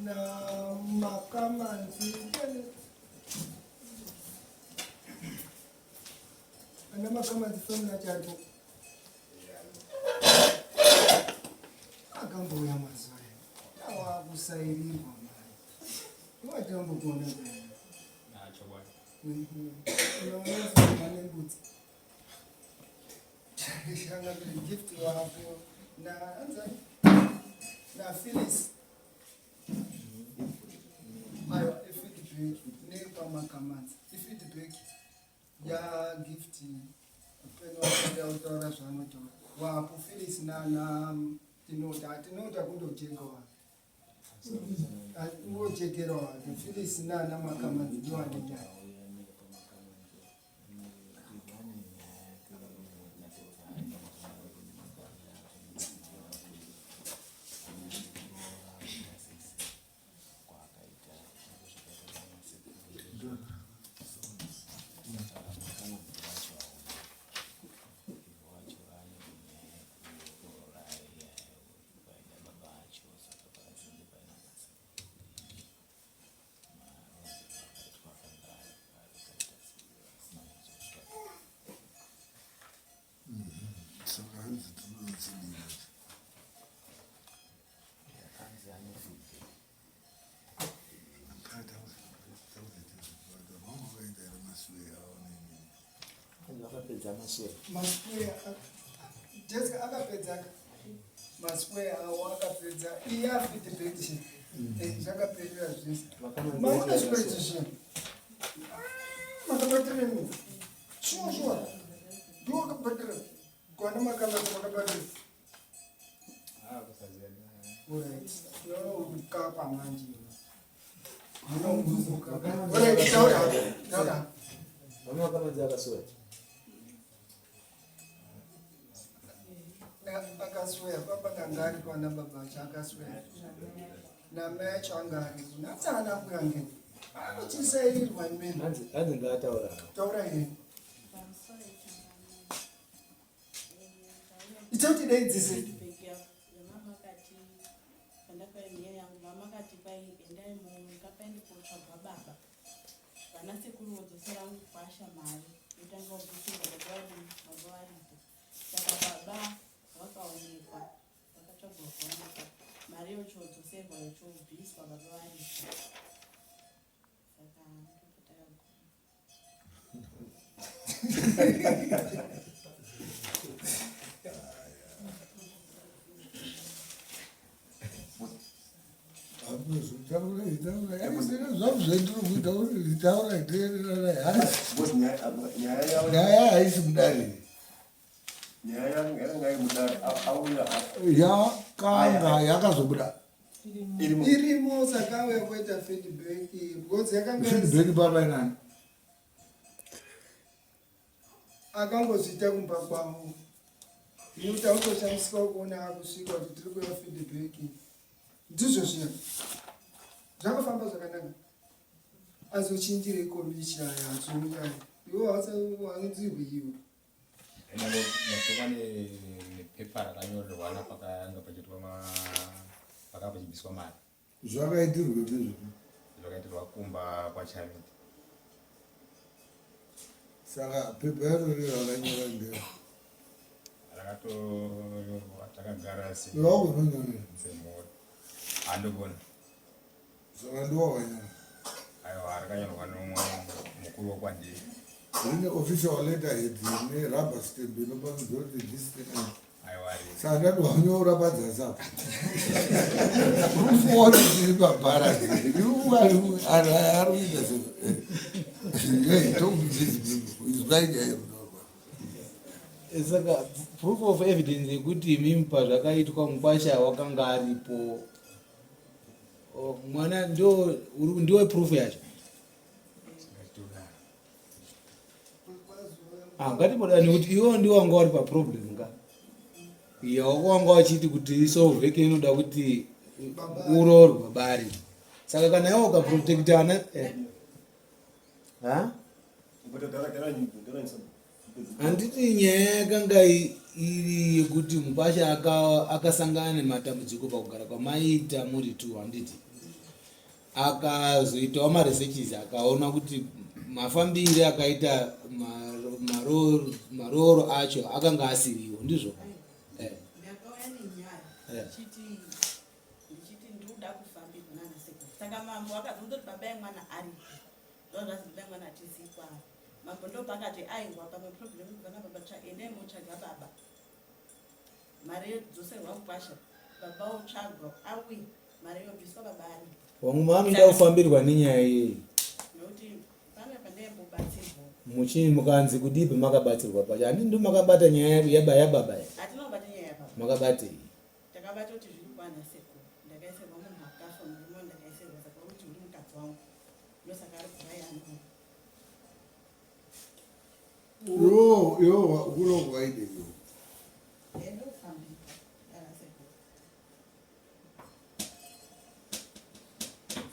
Namakamanzi ana Makamanzi family acho aripo akambouya mazuva aya awakusairirwa mai iwatambokuona unaona nembudzi shanga gift wapo na anzani na Phyllis Aiwa, ifeedback nekwamakamanzi ifeedback yagift penoda kutaura zvaanotaura wapo Phyllis nana tinoda tinoda kundojeka wa ungochekera wake Phyllis nana makamanzi ndiwane nyaya. Saka hanzi tinodzidii? Vakapedza maswera. Masquare Jessica akapedza masquare awo akapedza iya feedback zvakaperera zvese. Maona zvikwereti zvinhu makabatira nini? Shuwa shuwa ndiwo wakabatira kwana makabata makabatira. Alright, ukapa manje. Alright, taura taura. Vamwe vakamanzi akaswera. Akaswera papa kanga ari kwana baba acho akaswera namai acho anga aripo nhasi haana kuya ngeni anochisairwa imene. Hanzi hanzi ngaataura. Taura yeye. Ita kuti daidzise. Vana sekuru vodzosera mukwasha mari yotanga kubvisirwa baba vari baba varipo saka baba vakaonekwa vakatsvagwa kuonekwa mari yochodzoserwa yochobviswa baba varipo saka ndopatakaguma. Nyaya haisi mudare, yakanga yakazobuda irimo saka auya kuita feedback because yakanga feedback baba inani akangozviita kumba kwavo nekuti autoshamisika kuona akusvika kuti tiri kuya feedback ndizvo zviya zvakafamba zvakanaka azochinjire komichi aya azouya iwo wanzihwi iwe. Ndatoka nepepa rakanyorerwana pakanga pachiitwa pakanga pachibviswa mari. Zvakaitirwa izvozvo? Zvakaitirwa kumba kwaChaviti. Saka pepa irori rakanyora ndero? Rakatonyorwa takagara se. Wakunonyorera? Semhuri. Handogona. Saka ndiwo wakanyora? Aiwa, rakanyorwa nomwe mukuru wekwandiri. Rine official letterhead nerubber stamp inopangidzwa kuti this thing. Aiwa, riri. Saka ndati wanyora padzasi apo. Rufuona tiri pabhara. Ari kuita se. Hey, talk to these people. Izwai nyaya yekutaurwa. Saka proof of evidence yekuti imimi pazvakaitwa mukwasha wakanga aripo Oh, mwana ndio ndiwe proof yacho. Ah, ngatibodani kuti iwo ndiwo wanga wari paproblem ka yawako wanga wachiti kuti isolveke inoda kuti uroorwe baba aripo saka kana iwo ukaprotectana eh. ha Handiti nyaya yakanga iri yekuti mukwasha akasangana nematambudziko pakugara kwamaiita muri two handiti? Akazoitawo maresearches akaona kuti mafambire akaita marooro acho akanga asiriwo, ndizvo? Ndakauya nenyaya ndichiti ndikuda kufambirwa nana sekuru. Saka mambo akazondoti baba emwana aripo, ndozvazi baba emwana hatizii kwaari. Mambo ndopakati aiwa, pamwe problem kubva nababa, endai motsvaga baba, mari yodzoserwa mukwasha, baba otsvagwa auye, mari yobviswa baba aripo. Vamwe maanoda kufambirwa nenyaya iyi. Nokuti pane pandaimbobatsirwa. Muchii mukanzi kudii pamakabatsirwa pacho? Handi ndo makabata nyaya yababa here? Hatina kubata nyaya yababa. Makabatei? Takabata kuti zviri kwana sekuru. Ndakaisirwa munhu akafa, murume ndakaisirwa, saka uri kuti uri mukadzi wangu, ndosaka ari kurai ano. Yo, yo, kuno kwaide yo. Ndaindofambirwa nana sekuru.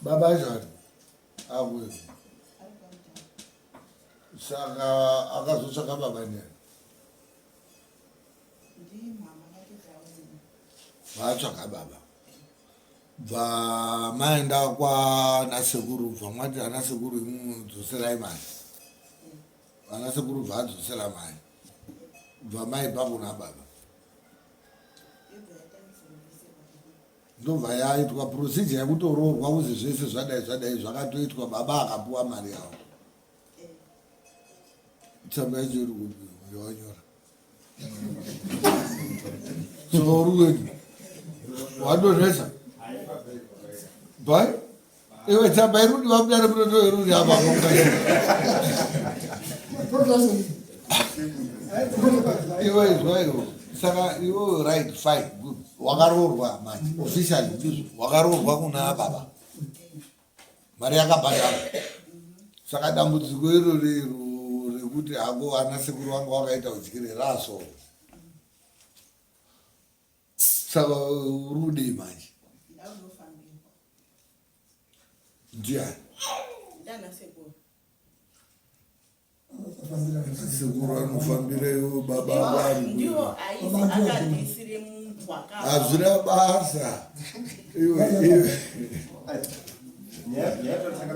Baba acho ari akuyo. Ari kwamutare. Saka akazotsvaka baba ndiani? Ndimama akatoti auye. Vatsvaka baba. Bva maenda kwana sekuru, bva mwati ana sekuru imwe dzoserai mari. Ana sekuru bva adzosera mari. Bva maibva kuna baba. Yobva yatangisa. Ndobva yaitwa procedure yekutoroorwa kuzi zvese zvadai zvadai zvakatoitwa, baba akapuwa mari yavo. Tsamba yacho iri kupi yawanyora? Saka uri kuenda wadonhesa bai iwe, tsamba iri kuti vamudare munoto iri kuti apa. Iwe izwa iwe, saka iwe, right, fine, good, wakaroorwa manje officially, ndizvo? Wakaroorwa kuna baba, mari yakabhadhara. Saka dambudziko irori iro rekuti hako ana sekuru vanga vakaita udyire raso, saka uri kudii manje? Ndaunofambirwa. Ndiani? Ndana sekuru. Sekuru anofambira iwo baba vari? Ndiwo aisi akandisire munhu akafa. Hazvina basa iwe, iwe.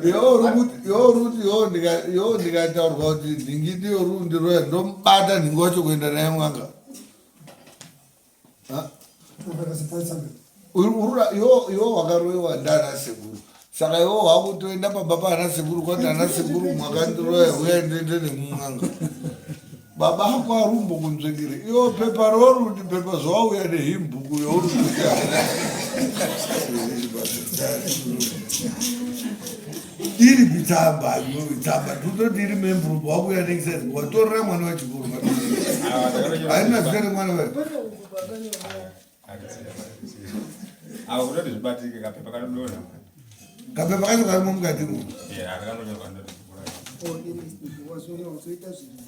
Iwe uri kuti iwe ndikataurwa kuti nhingi ndiyo rundiroya, ndomubata nhingi wacho kuenda naye mwanga. Ha? Iwo wakaroyiwa ndana sekuru, saka iwo wakutoenda pamba paana sekuru kwati ana sekuru mwakandiroya, uya ndiende nemumwanga. Baba ako arumbo kunzvengere iwo pepa roruti pepa zvawauya nehimbuku yoruti. Iri kutsamba tsamba tototi iri memvuropo, wakuya neexercise, watorera mwana wechikoro, haina zita remwana we. Avo kutoti zvibatike, kapepa kanodonha. Kapepa kacho karimo mukati mo. Kanonyorwa ndoti. Wazoita zviri.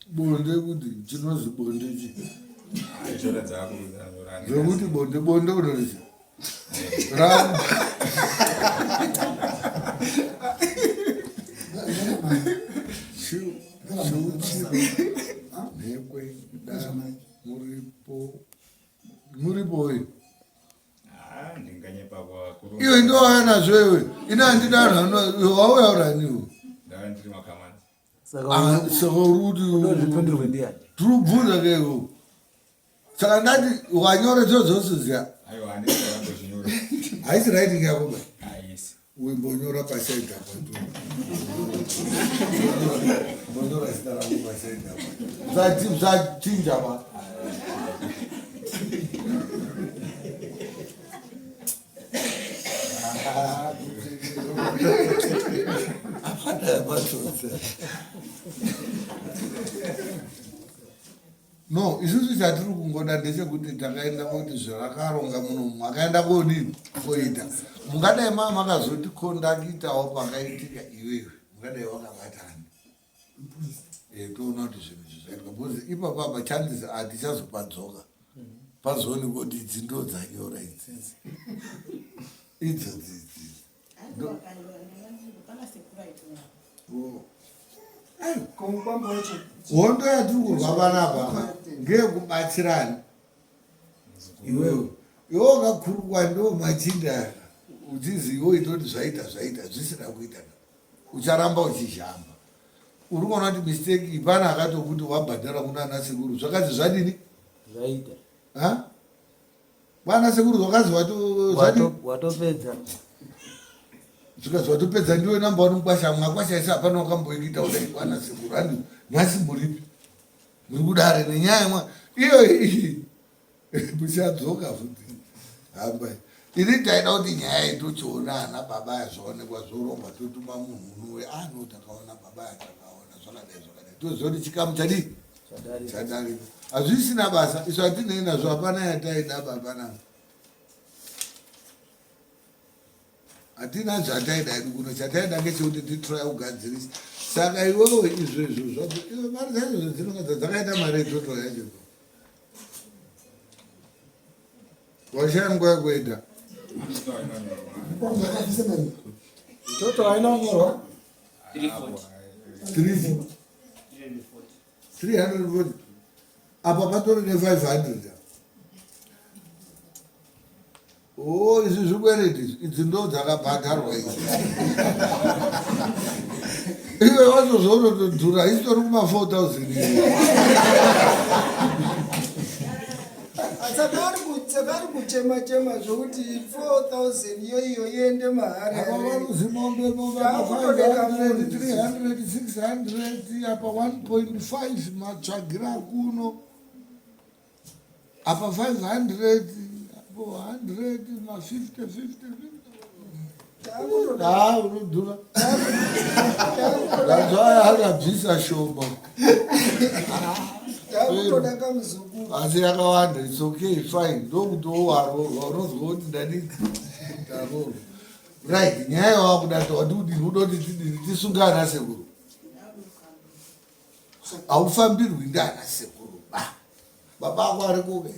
Bonde kuti chinozi bonde chi? Ishora dzako. Zvekuti bonde, bonde unorizi ramu. Chiuchiro nhekwe da muripo, muripo uyu. Ndinganyepa kwakuru. Iwe ndowaya nazvo iwe, ine handida anhu wauya uraniwo. Ndava ndiri makamanzi. Saka Saka uri kuti zvipindirwe ndiani? Tiri kubvunza keiko, saka ndati wanyora chiro dzose ziya. Aiwa, handisi ndakambozvinyora. Haisi writing yako ba? Haisi. Wimbonyora pasaidi apa tu, mbonyora zita rako pasaidi apa, usachinja ba. Ah, hapana yamatodza. No, isusu chatiri kungoda ndechekuti takaenda kuti zvavakaronga muno makaenda kodini koita, mungadai maa makazotikondakitawo pakaitika iwewe, mungadai wakabatana. Toona kuti zvinhu izvi zvaitwa, because ipapa apa chances hatichazopadzoka pazoonekwa kuti idzi ndo dzanyora idzi, idzo dzidzi. Hanzi wakanyora, ndakandiri pana sekuru aitora. Oh. Hondo yatiri kurwa panapa ngeyekubatsirana. Iwewe iwe wakakurukwa ndo machinda uchizi iwe itoti zvaita zvaita zvisina kuita ucharamba uchizhamba. Uri kuona kuti mistake ipana akatokuti wabhadhara kuna ana sekuru zvakazi zvadini? Zvaita. Ha? Bwana sekuru zvakazi wato watopedza. Zvikazi watopedza ndiwe number one mukwasha mwakwasha ese hapana wakamboikita kudai bwana sekuru handi nhasi muripi muri kudare nenyaya mwa iyo iyi muchadzoka futi hamba ini taida kuti nyaya iyi tochiona ana baba aya zvaonekwa zvorongwa totuma munhu unouya ano ah, takaona baba aya takaona zvakadai zvakadai toziva kuti chikamu chadii chadarika hazvisina basa isu hatinei nazvo hapana yataida baba navo hatina zvataida hedu kuno chataida ngechekuti titry kugadzirisa saka iwewe izvo izvo zvacho iwe mari dzacho zvadzinonga dzakaita mari yetoto yacho washaya nguva yekuenda toto haina kunyorwa 3 340 apa patori ne 500 o oh, izvi zvikwereti izvi idzi ndo dzakabhadharwa idzi iwe wazozonotodhura isitori kuma 4000 Sakari kuchema chema zvokuti 4000 iyo iyo iende mahara. Apa varuzimombe mombe 500 300 600 apa 1.5 matsvagira kuno apa 500 apo 100 ma 50 50 50 ah unodhura ndanzwa akabvisa shoma asi yakawanda its okay fine ndokuti wowaroorwa unozwa kuti ndadii ndaroorwa right nyaya yawakuda towati kudini uda kuti tidini tisunge ana sekuru haufambirwi ndiana sekuru ba baba ako ari kuke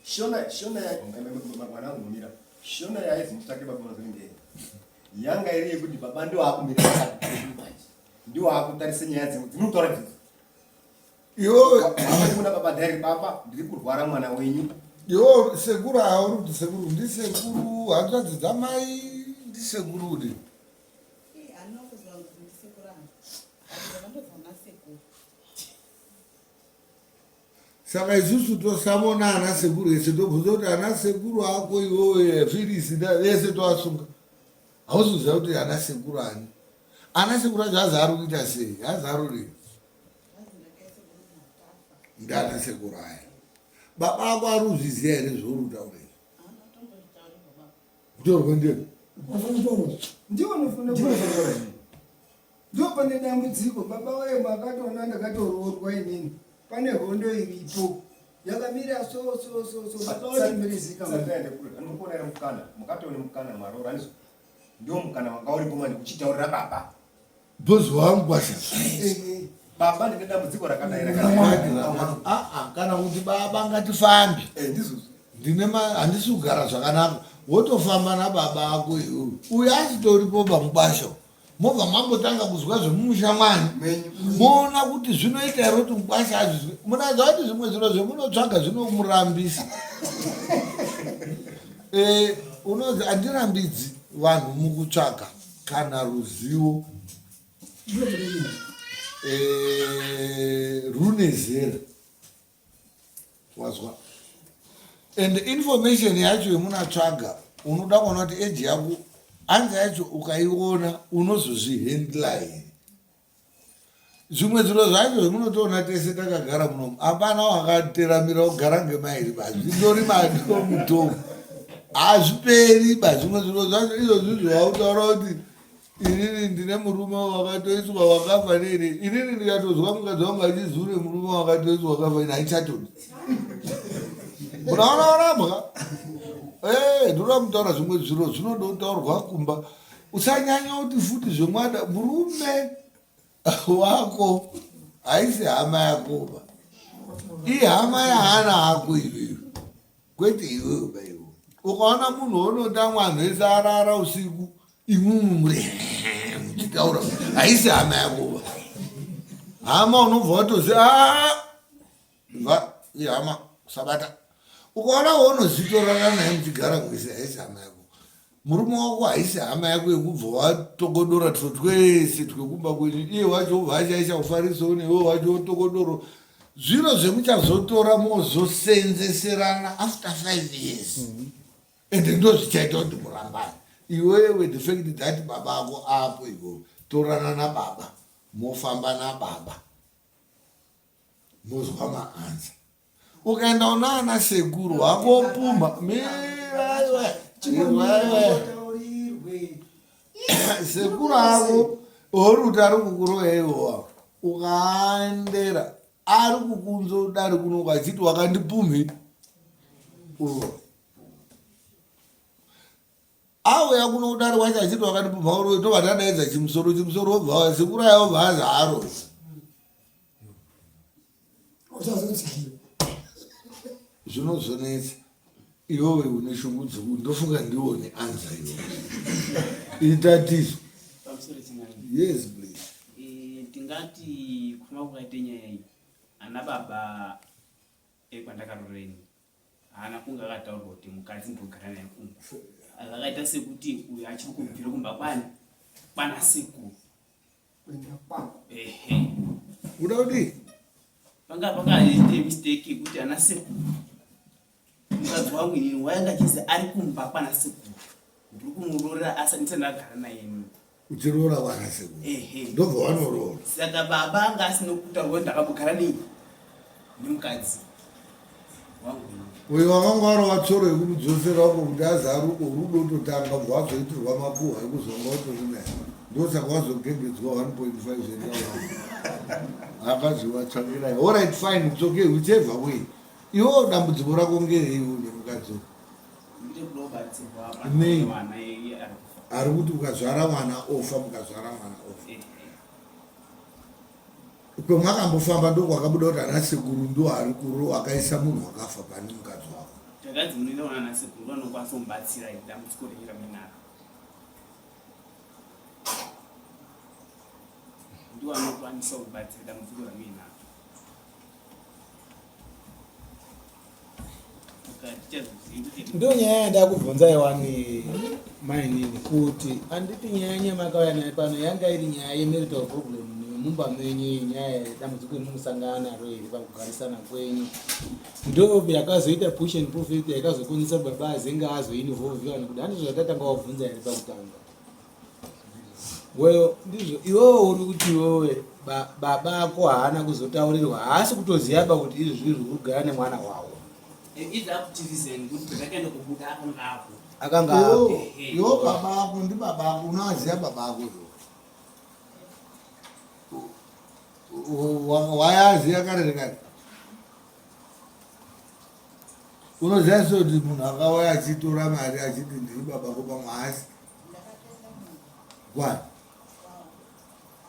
Shona shona mwanangu mira. Shona yaizi mutsvake baba mazuri ngei. Yanga iri yekuti baba ndiwo akumira manje. Ndiwo akutarisa nyaya dzimwe dzinotaura dzidzi. Iwo kuna baba ndari baba ndiri kurwara mwana wenyu. Iwo sekuru auri kuti sekuru ndisekuru hanzvadzi dzamai ndisekuru udi. Saka isusu tosamona ana sekuru ese tobvunza kuti ana sekuru ako iwowe firisi vese toasunga. Hausi kuziva kuti ana sekuru ani. Ana sekuru acho azi ari kuita sei? Azi ari Ndana sekuru aya. Baba ako ari kuzviziva here zvauri kutaura izvi? Kutorwa ndiye. Ndiwo unofanira Ndipo pane dambudziko baba waye makatoona ndakatoroorwa inini pane hondo iripo yakamira so so so so baba watimirizika andikuona ere mukana mukatoone mukana maroora ndizvo ndio mukana wanga uripo manje kuchitaurira baba bhozi wangu kwasha baba ndine dambudziko rakadai rakadai ah, ah, kana kuti baba ngatifambe eh, ndizvo ndine handisi kugara zvakanaka wotofamba nababa ako iwewe uyo asitoripo pamukwasha mobva mambotanga kuzwa zvemumusha mwani moona kuti zvinoita here kuti mukwasha azvizwe munaziva kuti zvimwe zviro zvemunotsvaga zvinomurambisa eh, unozi handirambidzi vanhu mukutsvaga kana ruzivo eh, rune zera wazwa and information yacho yemunatsvaga unoda kuona kuti eji yako anza yacho ukaiona unozozvihandla here zvimwe zviro zvacho zvemunotoona tese takagara munomu hapana wakateramira kugara ngemairi ba zvindori madomutomu hazviperi ba zvimwe zviro zvacho izvozvi zvautaura kuti Inini ndine murume wakatoiswa wakafa nini. Inini ndikatozwa mukadzi wangu achizi une murume wakatoiswa wakafa ini haichatodi. Munaona warambwa? Eh, ndinoda mutaura zvimwe zviro zvinoda kutaurwa kumba. Usanyanya kuti futi zvemwana murume wako haisi hama yakoba. Ihama yaana ako iyoyo. Kwete iwewe baiwo. Ukaona munhu unoda mwanhu ese arara usiku imwimwi muri muchitaura haisi hama yakoba hama unobva watozi ah, va ihama usabata ukaona waunozitorana naye muchigara kwese haisi hama yako murume wako haisi hama yako yekubva watokodora two twese twekumba kwenyu iye wacho ubva achaisha kufariso newe wacho wotokodoro zviro zvemuchazotora mozosenzeserana after five years mm-hmm. Ende ndozvichaita kuti murambane. Iwewe the fact that baba ako apo iwewe torana nababa mofamba nababa mozwa maansa. Ukaenda unaana sekuru wakopumha miraiwe sekuru ako ori kuti ari kukuroya iwowa ukaendera ari kukunza udari kuno achiti wakandipumhi uroyi auya kuno udari wacho achiti wakandipumha uroyi tobva tadaidza chimusoro chimusoro wobva waya sekuru aya obva azi aroyi zvinozonetsa iwewe une shungu dzoku ndofunga ndione anza iwe itatizo yes please eh, tingati kufamba kwakaita nyaya iyi ana baba ekwandakaroreni haana kunge akataurwa kuti mukadzi ndogara naye kumba zvakaita sekuti uyu achiri kubvira kumba kwani kwana sekuru ehe uda kudii panga pakaite mistake yekuti ana sekuru mukadzi wangu inini wayanga achizi ari kumba kwana sekuru ndiri kumuroora asi ndisati ndagara naye inini uchiroora kwana sekuru ehe ndobva wanoroora saka baba anga asina kutaurwa kuti ndakambogara nei nemukadzi wangu inini uyo wakanga warova tsoro yekumudzosera wako kuti azaruko rudo utotanga bva wazoitirwa makuhwa ekuzonga utori naye ndosaka wazogegedzwa 1.5 zvendawa akaziwatsvakirai allright fine it's okay whichever way Iwewe dambudziko rako ngerei une mukadzi uyu? Nei? Ari kuti ukazvara mwana ofa, mukazvara mwana ofa. Kwemwakambofamba ndokwakabuda kuti ana sekuru ndo ari kuro akaisa munhu wakafa pane mukadzi wako. Takadzi munoenda kuna ana sekuru vanokwanisa kumubatsira dambudziko renyu ramunaro. Ndiwo anokwanisa kubatsira dambudziko ramuinaro. Ndo nyaya yandakubvunza iwani mainini kuti anditi nyaya nyamakauya nayo pano yanga iri nyaya yemarital problem mumba menyu nyaya yedambudziko remumusangana naro iri pakugarisana kwenyu ndo yakazoita push and proof yakazokonzesa baba azinge azoinvolviwa nekuti handizvo zvatatanga wabvunza here pakutanga Well, ndizvo iwewe uri kuti iwewe baba ako haana kuzotaurirwa haasi kutoziva ba kuti izvi zviri kugara nemwana wavo akanga apo iwo baba ako ndi baba ako unoaziva baba ako wayaziva kare kare unoziva sei kuti munhu akauya achitora mari achiti ndiri baba ko pamwe haasi kwani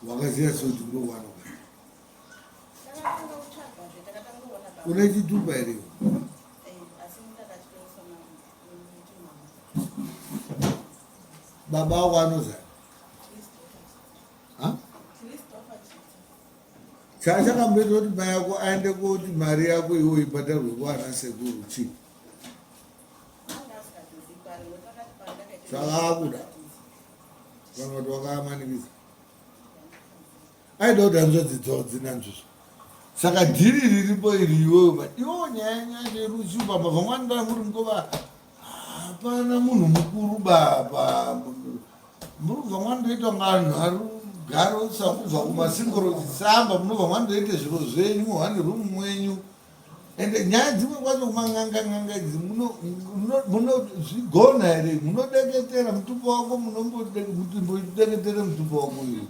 wakaziva sei kuti ndokwana une chitupa here baba wako anozaa Chachakamboita kuti mai ako aende koti mari yako iwo ibhadharwe kwana sekuru chii? Saka akuda kana kuti wakamanikidza aida kuti hanzvadzi dzavo dzinanzvizvo saka dhiri riripo iri iwewe but iwo nyaya nyaya yeruchupa mabva mwandaa muri mukova hapana munhu mukuru baba munobva mwandoita kunga anhu ari kugarosa kubva kumasingorosamba munobva mwandoita zviro zvenyu one room mwenyu ende nyaya dzimwe kwacho kuman'anga n'anga idzi munozvigona here munodeketera mutupo wako munombodeketere mutupo wako iwe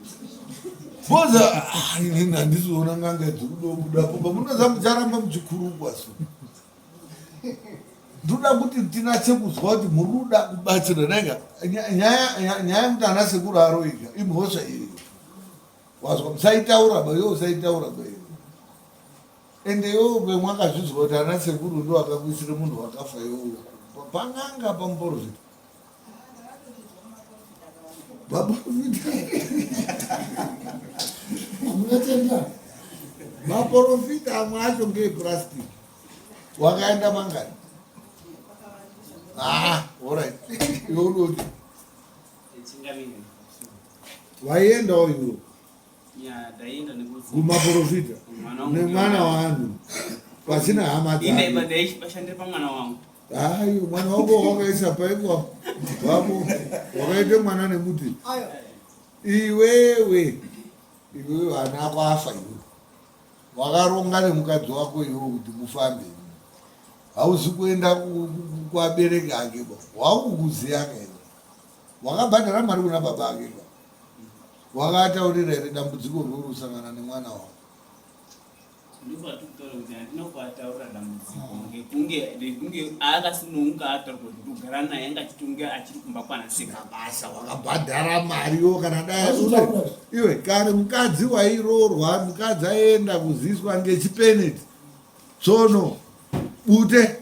boza ah, inini handisiona n'anga idzi kudobudapo pamunoza mucharamba muchikurukwa so ndoda kuti tinatse kuzwa kuti muri kuda kubatsira nanga nyaya yekuti ana sekuru aroika imhosva iyo wazwa musaitaura ba iwe usaitaura ba iwe ende iwe pemwakazvizwa kuti ana sekuru ndo akakuisire munhu wakafa iwe pan'anga pamuporofita. Maporofita munotenda maporofita amwe acho ngeepurastic wakaenda mangani? Ah, alright. Iwe unoti waiendawo iwe kumaporofita nemwana waanhu pasina hama dzake. Hayi, mwana wako wakaisa paikwa wako wakaita mwana nemuti iwewe iwewe ana ako afa iwe wakaronga nemukadzi wako iwe kuti mufambe hauzi kuenda kuabereki ake ba wakukuziya kae wakabhadhara mari kuna baba ake ba wakataurira here dambudziko rori usangana nemwana wako Ndopatiri kutaura kuti handina kuataura dambudziko ngekunge ngekunge akasununguka ataura kuti ndogara naye anga achitonge achiri kumba kwana seka. Basa wakabhadhara mari yo kana dai iwe kare mukadzi wairoorwa mukadzi aienda kuziswa ngechipeneti tsono bute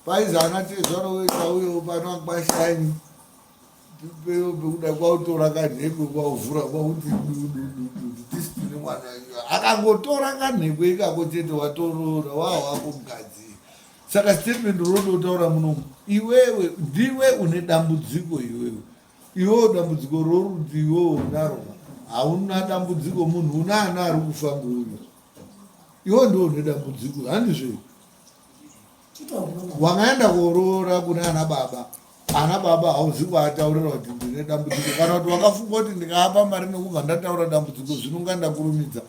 paizi ana tezvaro wekauyewo pano akwashanyi pekuda kwautora kanhekwe kwauvhura kwakuti tisitine mwana akangotora kanhekwe ikako chete watoroora wawako mukadzi saka statement rodotaura munomu iwewe ndiwe une dambudziko iwewe iwewe dambudziko roruti iwewe unaro hauna dambudziko munhu una ana ari kufa ngouyu iwewe ndiwe une dambudziko handizve Wakaenda koroora kuna ana baba, ana baba hauzi kuataurira kuti ndine dambudziko, kana kuti wakafunga kuti ndikaapa mari nekubva ndataura dambudziko zvinonga ndakurumidza.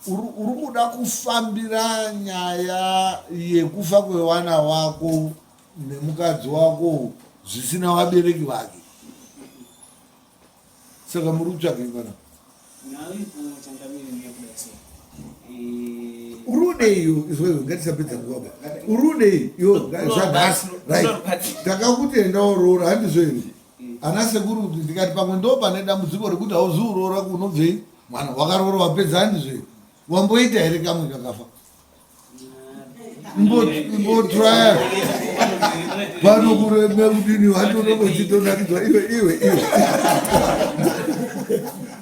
Uri kuda kufambira nyaya yekufa kwewana wako nemukadzi wako zvisina vabereki vake. Saka muri kutsvagei pana? Urudei iyo izvozvo ngatisapedza nguva ba. Urudei iyo zvanhasi right. Takakuti enda uroora handizvo here? Ana sekuru kuti ndikati pamwe ndo pane dambudziko rekuti hauzi uroora kunobvei mwana wakaroora wapedza handizvo here? Wamboita here kamwe kakafa? Mbotraya pano kurema kudini vatonokochitonakidzwa iwe iwe iwe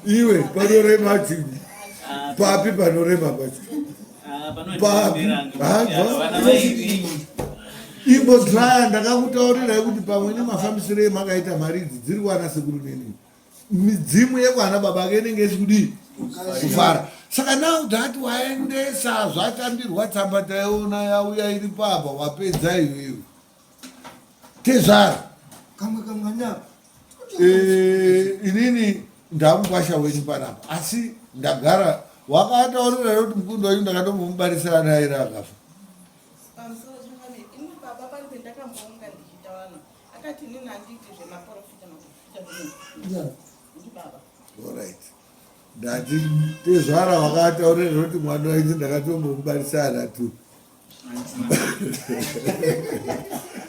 iwe panorema chini papi panorema pacho papi imbotraya ndakakutaurirai kuti pamwe nemafambisiro emakaita mari idzi dziri kuana sekuru neni midzimu yekwana baba ake inenge isi kudii kufara saka now that waendesa zvatambirwa tsamba taiona yauya iri papa wapedza iwewe tezvara kamwe kamwana eh, inini ndamukwasha wenyu panapa asi ndagara wakataurira kuti mukundo wenyu ndakatombomubarisa ana airi akafa Akati inini handiiti zvemaporofita maporofita zvino ndibaba. Alright. Ndati tezvara vakataurira kuti mwana wainzi ndakatombomubarisa ana tu.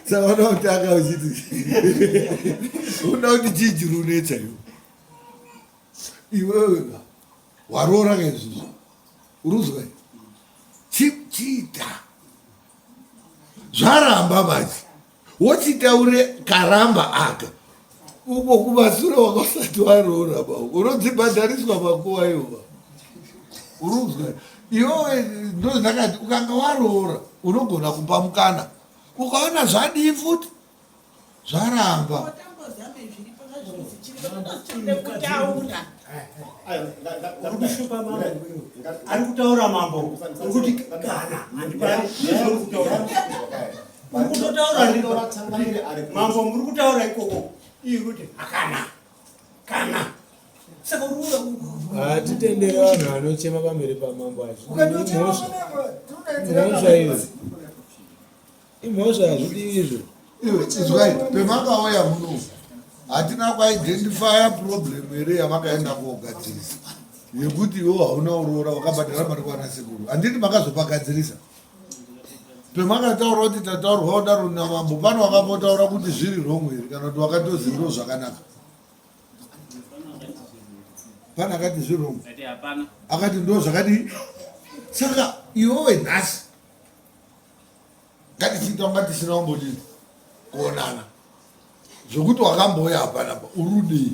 Saka unoda kutanga uchiti unoda kuti chii chiri unetsa iwe iwewe ka waroora ka izvizvi urikuzwa chiita zvaramba manje wochitaure karamba aka uko kumasure wakasati waroora ba unodzibhadhariswa makuva iwo urikuzwa iwewe ndozvakati ukanga waroora unogona kupa mukana ukaona zvadii futi zvaramba ari kutaura mambo kuti kana muri kutotaura mambo muri kutaura ikoko iyi kuti hakana kana saka hatitendere vanhu vanochema pamberi pamambo azvimhosva iyo imhosva hazvidi izvo iwe izwai pemakauya muno hatina kuidentifya problem here yamakaenda kogadzirisa yekuti iwe hauna uroora wakabhadhara mari kwana sekuru handiti makazopagadzirisa pemakataura kuti tataurwa kudaro namambo pano wakambotaura kuti zviri wrong here kana kuti wakatozi ndo zvakanaka pana akati zviri wrong akati ndo zvakadii saka iwewe nhasi ngatichiita kunga tisina kumbodii kuonana zvokuti wakambouya hapana pa urudii.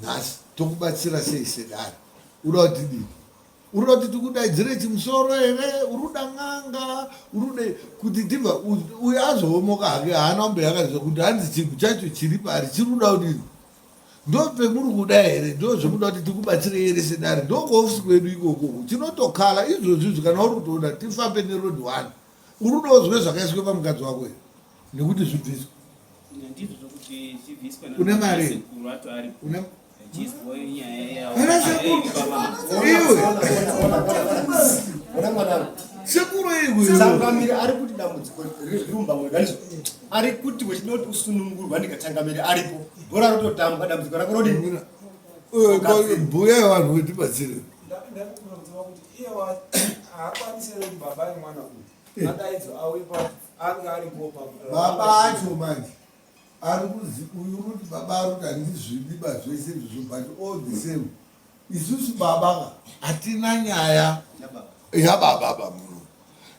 Nhasi tokubatsira sei sedare? Uda kuti tidii? Uri kuda kuti tikudaidzire chimusoro here? Uri kuda n'anga? Uri kuda kuti tibva uyu azoomoka hake haana kumbe yakaziva kuti hanzi chinhu chacho chiri paari chiri kuda kudini? Ndopemuri kuda here? Ndozvemuda kuti tikubatsire here sedare? Ndokuofisi kwedu ikoko tinotokala izvozvi izvi kana uri kutoda tifambe neroad one. Uri kuda uzwe zvakaiswa pamukadzi wako here nekuti zvibviswe? Ndizvo zvokuti zvibviswe Une mari? Sekuru acho aripo. Une Chizwa nyaya yawo. Ana sekuru. Iwe. Ona mwanangu. Sekuru iwe. Changamire ari kuti dambudziko riri mumba mwedu handizvo? Ari kuti wechida kuti usunungurwa ndikachangamire aripo. Bhora rototambwa dambudziko rako rodini? Mbuya vanhu vetibatsire. Ndakukurudzira kuti iye haakwanisi here kuti baba vemwana uyu adaidzwe auye ange aripo Baba acho manje ari kuzi uyu uri kuti baba ari kuti handizvidi ba zvese izvozvo but all the same isusu baba ka hatina nyaya yababa ba muno.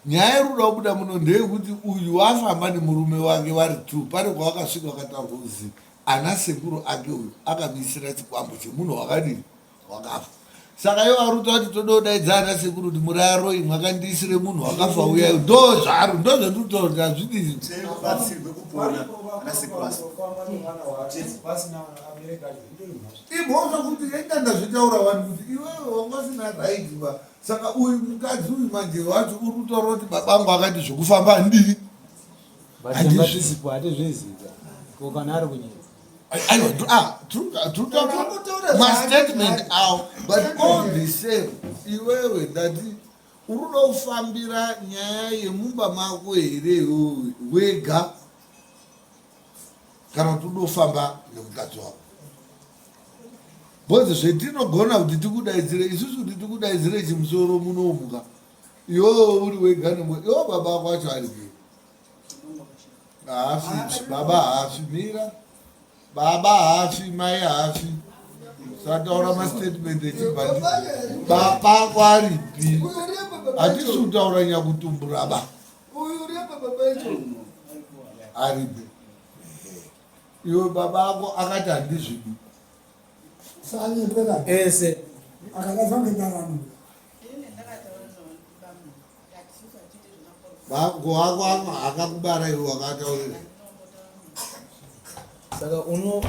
Nyaya iri kuda kubuda muno ndeyekuti uyu wafamba nemurume wake vari two pane kwavakasvika vakataurwa kuzi ana sekuru ake uyu akamuisira chikwambo chemunhu wakadini wakafa saka ivo vari kutaura kuti toda kudaidza ana sekuru kuti muri aroyi mwakandiisire munhu wakafa uyayo ndo zvaari ndo zvandiri kutaura kuti hazvidii imhosva kuti enda ndazvitaura wani kuti iwewe wanga usina right ba saka uyu mukadzi uyu manje wacho uri kutaura kuti baba angu akati zvekufamba handii Handizvisipo, hatizvizivi. Ko kana ari kunyika. Aiwa, ah, mastatement awo but all the same iwewe ndati uri kuda kufambira nyaya yemumba mako here iwewe wega kana kuti uda kufamba nemukadzi wako bcause zvetinogona kuti tikudaidzire isusu kuti tikudaidzire chimusoro munomuka iwewe uri wega nemwe iwo baba ako acho ari kei haafi baba haafi mira baba haafi mai haafi usataura mastatement echibandi baba ako aripi hatisi kutaura nyakutumbura ba aripi iwe baba ako akati handizvidi ese Bako wako akakubara iwe wakataurira. Saka uno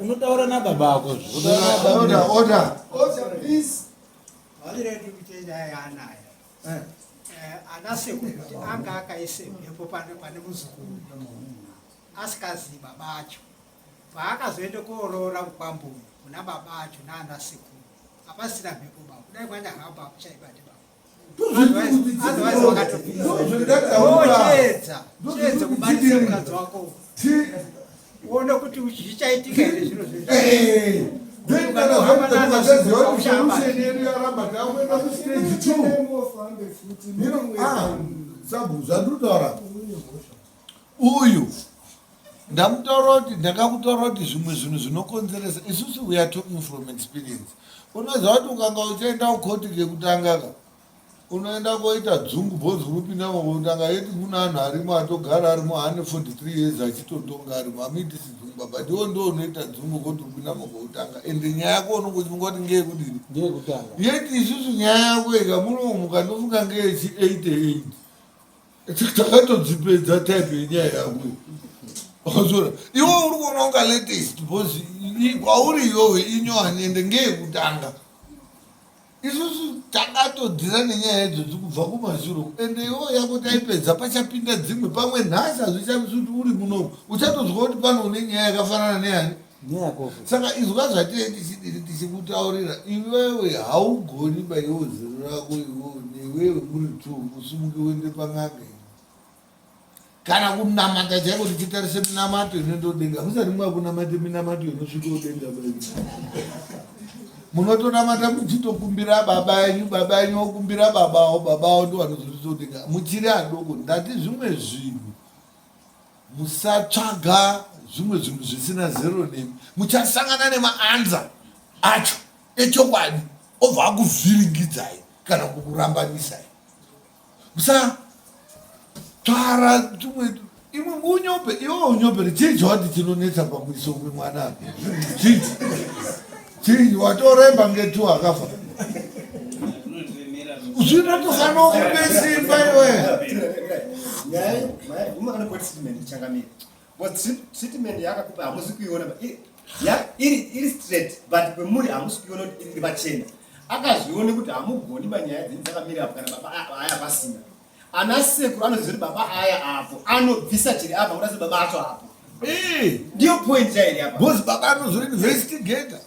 unotaura nababa ako Order, order. Order, please. Vadireti kuti nyaya yaanaya. Eh. Eh, ana sekuru kuti anga akaise mhepo pane pane muzukuru asikazivi baba acho paakazoenda kooroora mukwambo uyu kuna baba acho naana sekuru hapasina mhepo baba kudai mwanyahamba hamuchaibati baba otherwise wakatochiedza chiedza kubatisa mukadzi wako uone kuti zvichaitika here zviro zvezvandinotaura uyu ndamutaura kuti ndakakutaura kuti zvimwe zvinhu zvinokonzeresa isusu we are talking from experience unoziva kuti ukanga uchienda kukoti kekutanga ka unoenda koita dzungu bhozi unopinda makutanga yeti mune anhu arimo atogara arimo ane 43 years achitotonga arimo amuitisi dzungu baba ndiwo ndo unoita dzungu koti upinda makutanga ende nyaya yako unongochifunga kuti ngeyekudini yeti isusu nyaya yako ika munomuka ndofunga ngeyechi 88 takatodzipedza type yenyaya yako wakazora iwe uri kuona kunga latest because kwauri iwewe inyowani ende ngeyekutanga isusu takatodhira nenyaya idzodzi kubva kumashure ende iwewe yako taipedza pachapinda dzimwe pamwe nhasi hazvichamisi kuti uri munomu uchatozwa kuti pano une nyaya yakafanana neyani saka izwa zvatee tichidini tichikutaurira iwewe haugoni baiwo zero rako iwewe newewe muri two musimuke uende pan'anga kana kunamata chaiko tichitarise minamato inoenda kudenga musati mwakunamata minamato inosvika kudenga munotonamata muchitokumbira baba enyu baba enyu okumbira babawo babawo ndo vanozosvika kudenga muchiri adoko ndati zvimwe zvinhu Musatsvaga zvimwe zvinhu zvisina zero nemi. Muchasangana nemaanza acho echokwadi obva akuvhiringidzai kana kukurambanisai. Musatsvara tumwe imwe unyope iwe unyopere chii chawati chinonetsa pakuisa umwe mwana chii? Chii watoremba ngetu akafa. Zvinotofanira kupe simba iwe. Nyaya umakana treatment changamire. But treatment yakakupa hamusi kuiona iri iri straight but kwemuri hamusi kuiona kuti iri pachena. Akazvione kuti hamugoni panyaya dzenyu dzakamira apo kana baba aya pasina. Ana sekuru anoziva kuti baba aya apo anobvisa chiri apa kuti baba acho apo. Eh. Ndiyo point yairi apa. Because baba anozoinvestigata.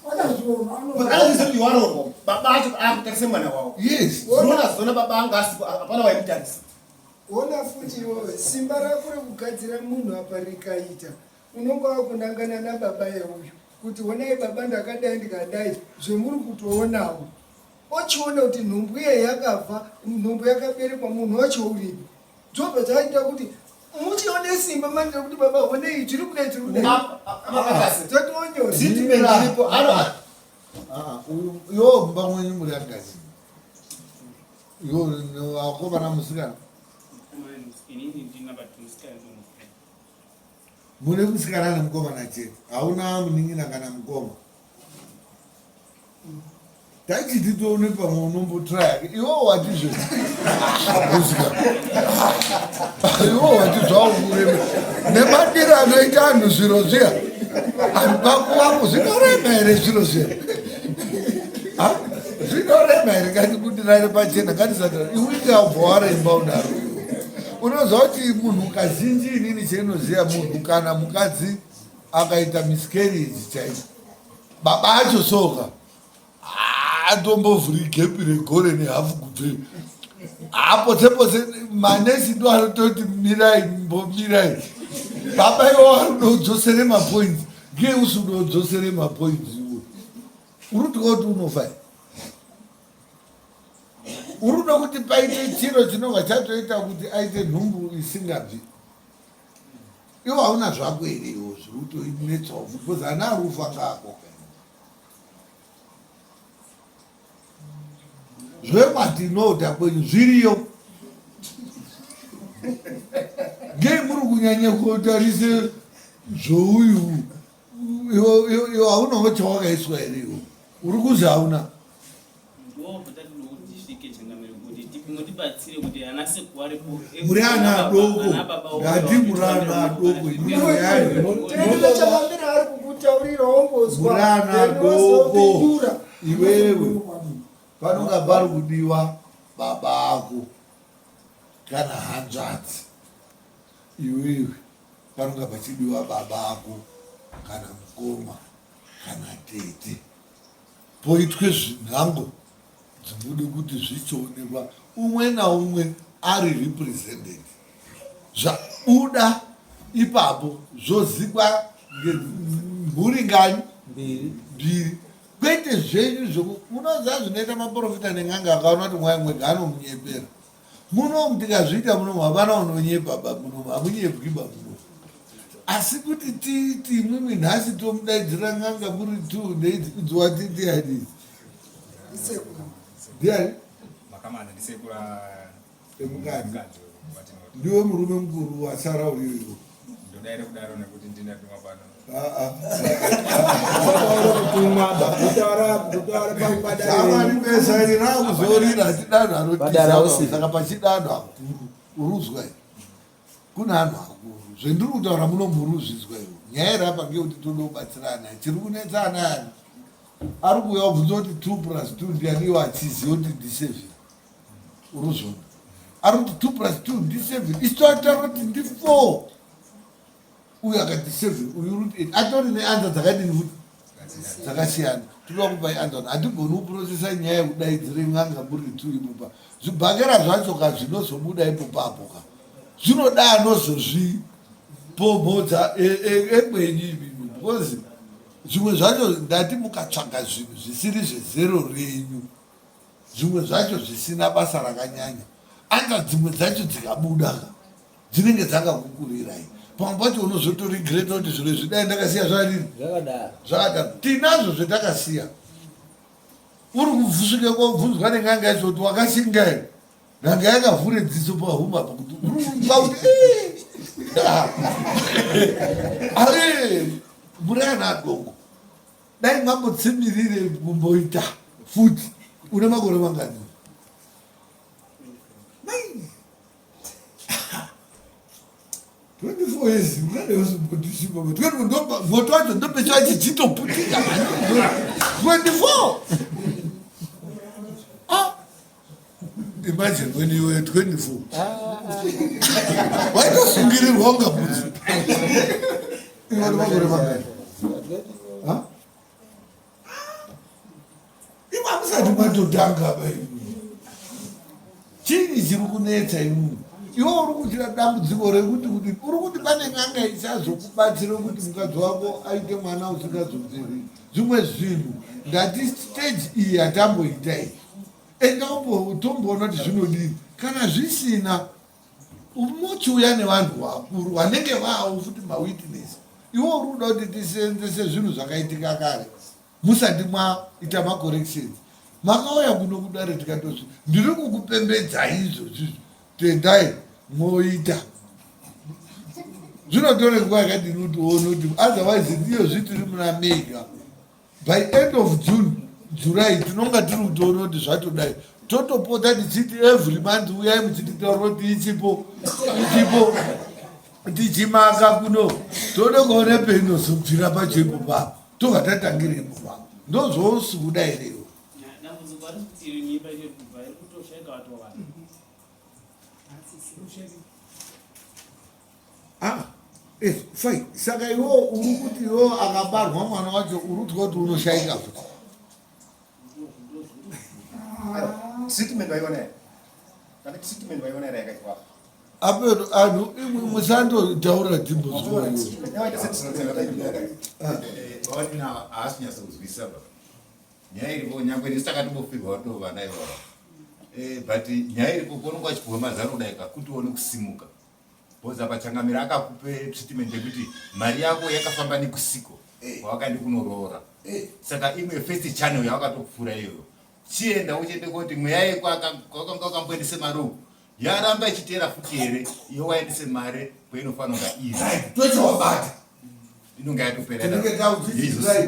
Anoziva kuti waroorwa. Baba acho akutarisa mwana wavo. Yes. Unoona zona baba anga asipo hapana waimutarisa. Ona futi iwewe simba rako rekugadzira munhu apa rikaita unonga wakunangana nababa yeuyu kuti honai baba ndakadai ndikadai zvemuri kutoonawo ochiona kuti nhumbu iye yakabva nhumbu yakaberekwa munhu wacho uripi zvobva zvaita kuti muchione simba manje rekuti baba honei tiri kudai tiri kudai totionyora Treatment iripo ano Iwo mumba mwenyu muri angani? Iwo akomana musikana? Inini ndina but musikana ndomusikana. Mune musikana nemukomana chete. Hauna munin'ina kana mukoma. Tachiti tione pamwe unombotraya iwe wati zve iwe wati zvaurema nemadiro anoita anhu zviro zviya anhu zvinorema here zviro zviya zvinorema here ngatibudirane pachena ngatisatara iwe abva waremba udaro unoziva kuti munhu kazhinji inini cheinoziva munhu kana mukadzi akaita miscarriage chaiyo baba acho soka atombovhuri gepi regore nehafu kubve apotse potse manesi ndo anototi mirai mbomirai baba iwo arikudodzosere mapoints ngei usi udodzosere mapoints iwe uri kutya kuti unofa uri kuda kuti paite chiro chinobva chatoita kuti aite nhumbu isingabvi iwo hauna zvako here iwo zviri kutoinetsawo because ana ari kufa ngaako zvekwatinoda kwenyu zviriyo ngei muri kunyanya kutarise zvouyu iwo haunawo chawakaiswa here iwo uri kuzi hauna muri ana adoko ngati muri ana adoko muri ana adoko iwewe panonga pari kudiwa baba ako kana hanzvadzi iwewe panonga pachidiwa baba ako kana mukoma kana tete poitwe zvinhango dzinode kuti zvichionekwa umwe naumwe ari represented zvabuda ipapo zvozikwa mhuri ngani mbiri kwete zvenyu zvoku munoziva zvinoita maprofita nen'anga akaona kuti mwai mwega anomunyepera munomu tikazviita munomu hapana unonyepa ba munomu hamunyepwi ba munomu asi kuti tiiti imwimwi nhasi tomudaidzira n'anga muri two neidzi idzi wati ndiani ndiani emukadzi ndiwe murume mukuru wasara uriyo ndodaire kudaro nekuti ndinatumwa pano besa iri rakuzorira chidanho anotisaka pachidanho akuru uruzwa here kune anhu akuru zvendiri kutaura muno muruzvizwa iwo nyaya iri apa ngeyekuti toda kubatsira ana chiri kunetsa ana ani ari kuuya kubvunza kuti two plus two ndiani iwo achiziva kuti ndiseven uruzvona ari kuti two plus two ndiseven isu toataura kuti ndifour uyu akati seven uyu uri kuti eight atori neanza dzakadini futi dzakasiyana toda kupai anza hatigoni kuprocesa nyaya yekudaidzire n'anga muri two ipopa zvibhakera zvacho ka zvinozobuda ipopapo ka zvinoda anozozvipomhodza ekwenyu imimi because zvimwe zvacho ndati mukatsvaga zvinhu zvisiri zvezero renyu zvimwe zvacho zvisina basa rakanyanya anga dzimwe dzacho dzikabuda ka dzinenge dzakakukurirai pamwe pacho unozotoregreta kuti zviro izvi dai ndakasiya zvadini zvakadaro tinazvo zvetakasiya uri kusvika kobvunzwa nen'anga yacho kuti wakashinga here n'anga yakavhure dziso pahuma apa kuti uri kuti muri ana adoko. Dai mambotsimirire kumboita futi. Une makore mangani? Mai. 24 years unade usimbotishimba moto wacho ndopecho chichitoputika 24 ah imagine when you were 24 waitosungirirwa unga bvudzi iwe makore mangani Imwe hamusati matotanga ba imwe. Chii chiri kunetsa imwe? Iwe uri kuitira dambudziko rekuti kuti uri kuti pane n'anga ichazokubatsira kuti mukadzi wako aite mwana usingazobviri zvimwe zvinhu. Ndati stage iyi yatamboita iyi. Enda tomboona kuti zvinodini. Kana zvisina Mochiuya nevanhu vakuru vanenge vaawo futi mawitness. Iwe uri kuda kuti tiseenzese zvinhu zvakaitika kare musati mwaita macorrections. Makauya kuno kudare tikatozvi ndiri kukupembedzai izvozvizvi tendai moita zvinotore nguva yakadini kuti uone kuti otherwise ndiyo zvitiri muna May ka by end of june july tinonga tiri kutoona kuti zvatodai totopota tichiti every month uyai muchititaura kuti ichipo ichipo tichimaka kuno tode kuona peinozobvira pacho ipo papo tobva tatangira ipo papo ndozvousi kuda herewo Ah, eh, fine. Saka iwo uri kuti iwo akabarwa mwana wacho uri kutya kuti unoshaika futi. Treatment waiona here? Kana treatment waiona here yakaitwa? Apo anhu imwe musandotaura dzimbo zvoyo. Vaona haasi kunyatsokunzwisisa ba. Nyaya iripo nyangwe nesu takatombofirwa vatoo vana ivava. Eh, but nyaya iripo kuonekwa wachipuhwa mazano kudai ka kuti uone kusimuka. Because apa changamire akakupe treatment yekuti mari yako yakafamba nekusiko eh. kwawakaenda kunoroora eh. saka imwe first channel yawakatopfuura iyoyo chienda uchiende koti mweya yekwakanga wakamboendese mari uku yaramba ichiteera futi here iyo waendese mari kwainofanira kunga iri toita wabata inonga yatopera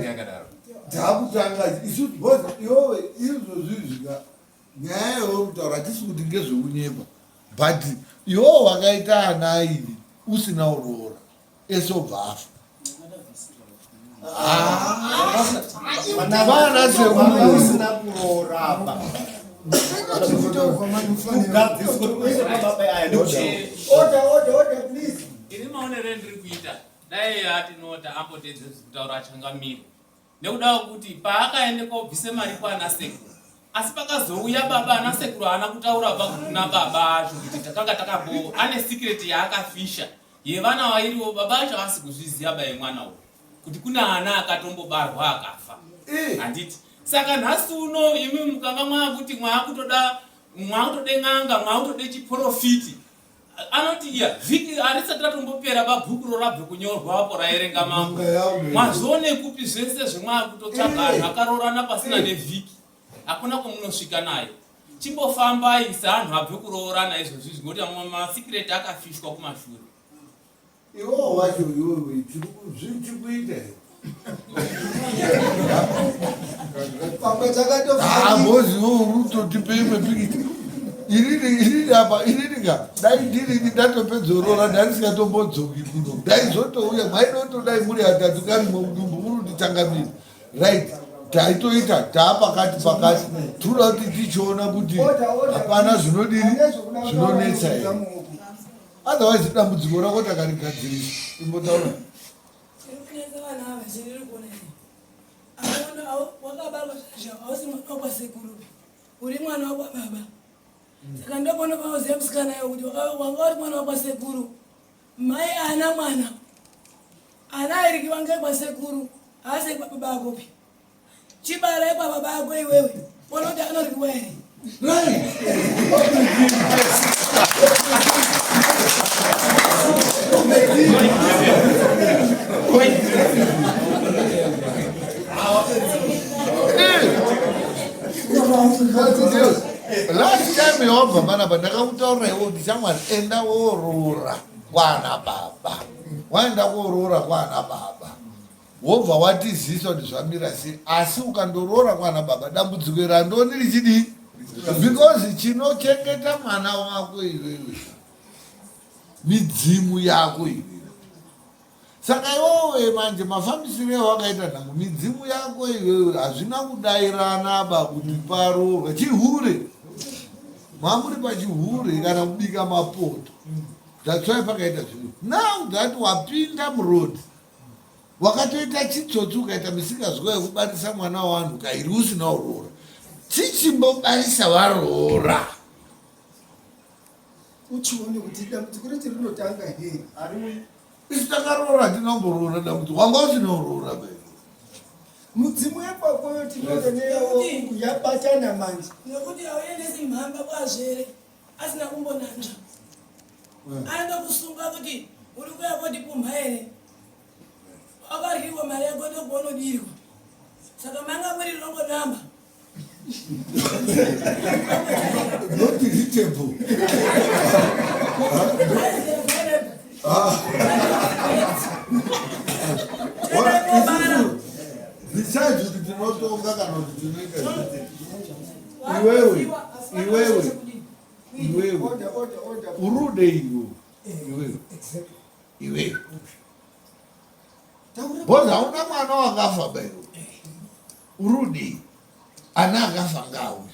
yakadaro takutanga isu because iyowe izvozvizvika nyaya iyoyo kutaura hatisi kuti ngezvekunyepa but iwowo wakaita ana airi usina uroora ese obva afa vana seusina kurooraba ini maonero endiri kuita dai atinota ambotedze kutaura achangamire nekuda kwekuti paakaende kobvise mari kwana sekuru asi pakazouya baba ana sekuru haana kutaura bva kuna baba acho kuti takanga takambo ane secret yaakafisha yevana vairiwo baba acho havasi kuzviziva baye mwana uyu kuti kuna ana akatombobarwa akafa eh. handiti saka nhasi uno imi mukanga mwaakuti mwaakutoda mwaakutode n'anga mwaakutode chiporofiti anoti iya vhiki harisati ratombopera babhuku rorabve kunyorwa apo raerenga mambo mwazvione kupi zvese zvemwakutotsvaga anhu eh. akaroorana pasina eh. nevhiki hakuna kwamunosvika nayo chimbofambai seanhu abve kuroorana izvozvi izvi ngokuti amwe masikireti akafishwa kumashure Iwo wacho iwewe zvichikuita here? Pamwe takatofamba. Ah, bozi iwe uri kutotipe imwe pikicha. Inini inini apa inini ka dai ndirini ndatopedzorora ndandisingatombodzoki kuno. Ndaizotouya maidotodai muri atatu karimo mudumbu muri kutitangamira. Right. Taitoita taapakati pakati tinoda kuti tichiona kuti hapana zvinodini zvinonetsa here. Otherwise dambudziko rako takarigadzirisa. Imbotaura. Chirikunetsa vana ava chandiri kuona ini. Aona wakabarwa zvazvo hausi mwana wakwasekuru. Uri mwana wakwababa. Saka ndopano pauziva musikana iwe kuti wanga uri mwana wakwasekuru. Mai ana mwana. Ana airikiwa ngekwasekuru haasi ekwababa akopi. Chibara ekwababa ako iwewe. Unoti anoryiwa here? Last time yawabva panapa ndakakutaurira iwe kuti shamwari enda woroora kwana baba. Waenda koroora kwana baba. Wobva watizivisa kuti zvamira sei. Asi ukandoroora kwana baba dambudziko iri handioni richidii because chinochengeta mwana wako iwewe midzimu yako iwewe. Saka iwewe manje mafambisiro awakaita nhango midzimu yako iwewe hazvina kudairana ba kuti paroorwe chihure. Mamuri pachihure kana kubika mapoto. That's why pakaita zvinhu. Now that wapinda muroad wakatoita chitsotsi ukaita misikazwa yekubarisa mwana wavanhu kairi usina uroora. Chichimbobarisa varoora. Uchione kuti dambudziko rechi rinotanga here. Isu takaroora hatina kumboroora dambudziko. Wanga usina uroora baby. Mudzimu yekwakoyo tinoda neyawo yabatana manje. Nekuti hauendesi mhamba kwazvere. asina kumbonanzva eh. anotokusunga kuti uri kuya koti pumha here wakaryirwa mari yako ndokuonodirwa saka manga muri rongo namba not reachable besides kuti tinotonga kana kuti tinoita iwewe iwewe iwewe urude iwe iwewe iwewe bhozi hauna mwana wakafa ba iwe urudei ana akafa ngaauya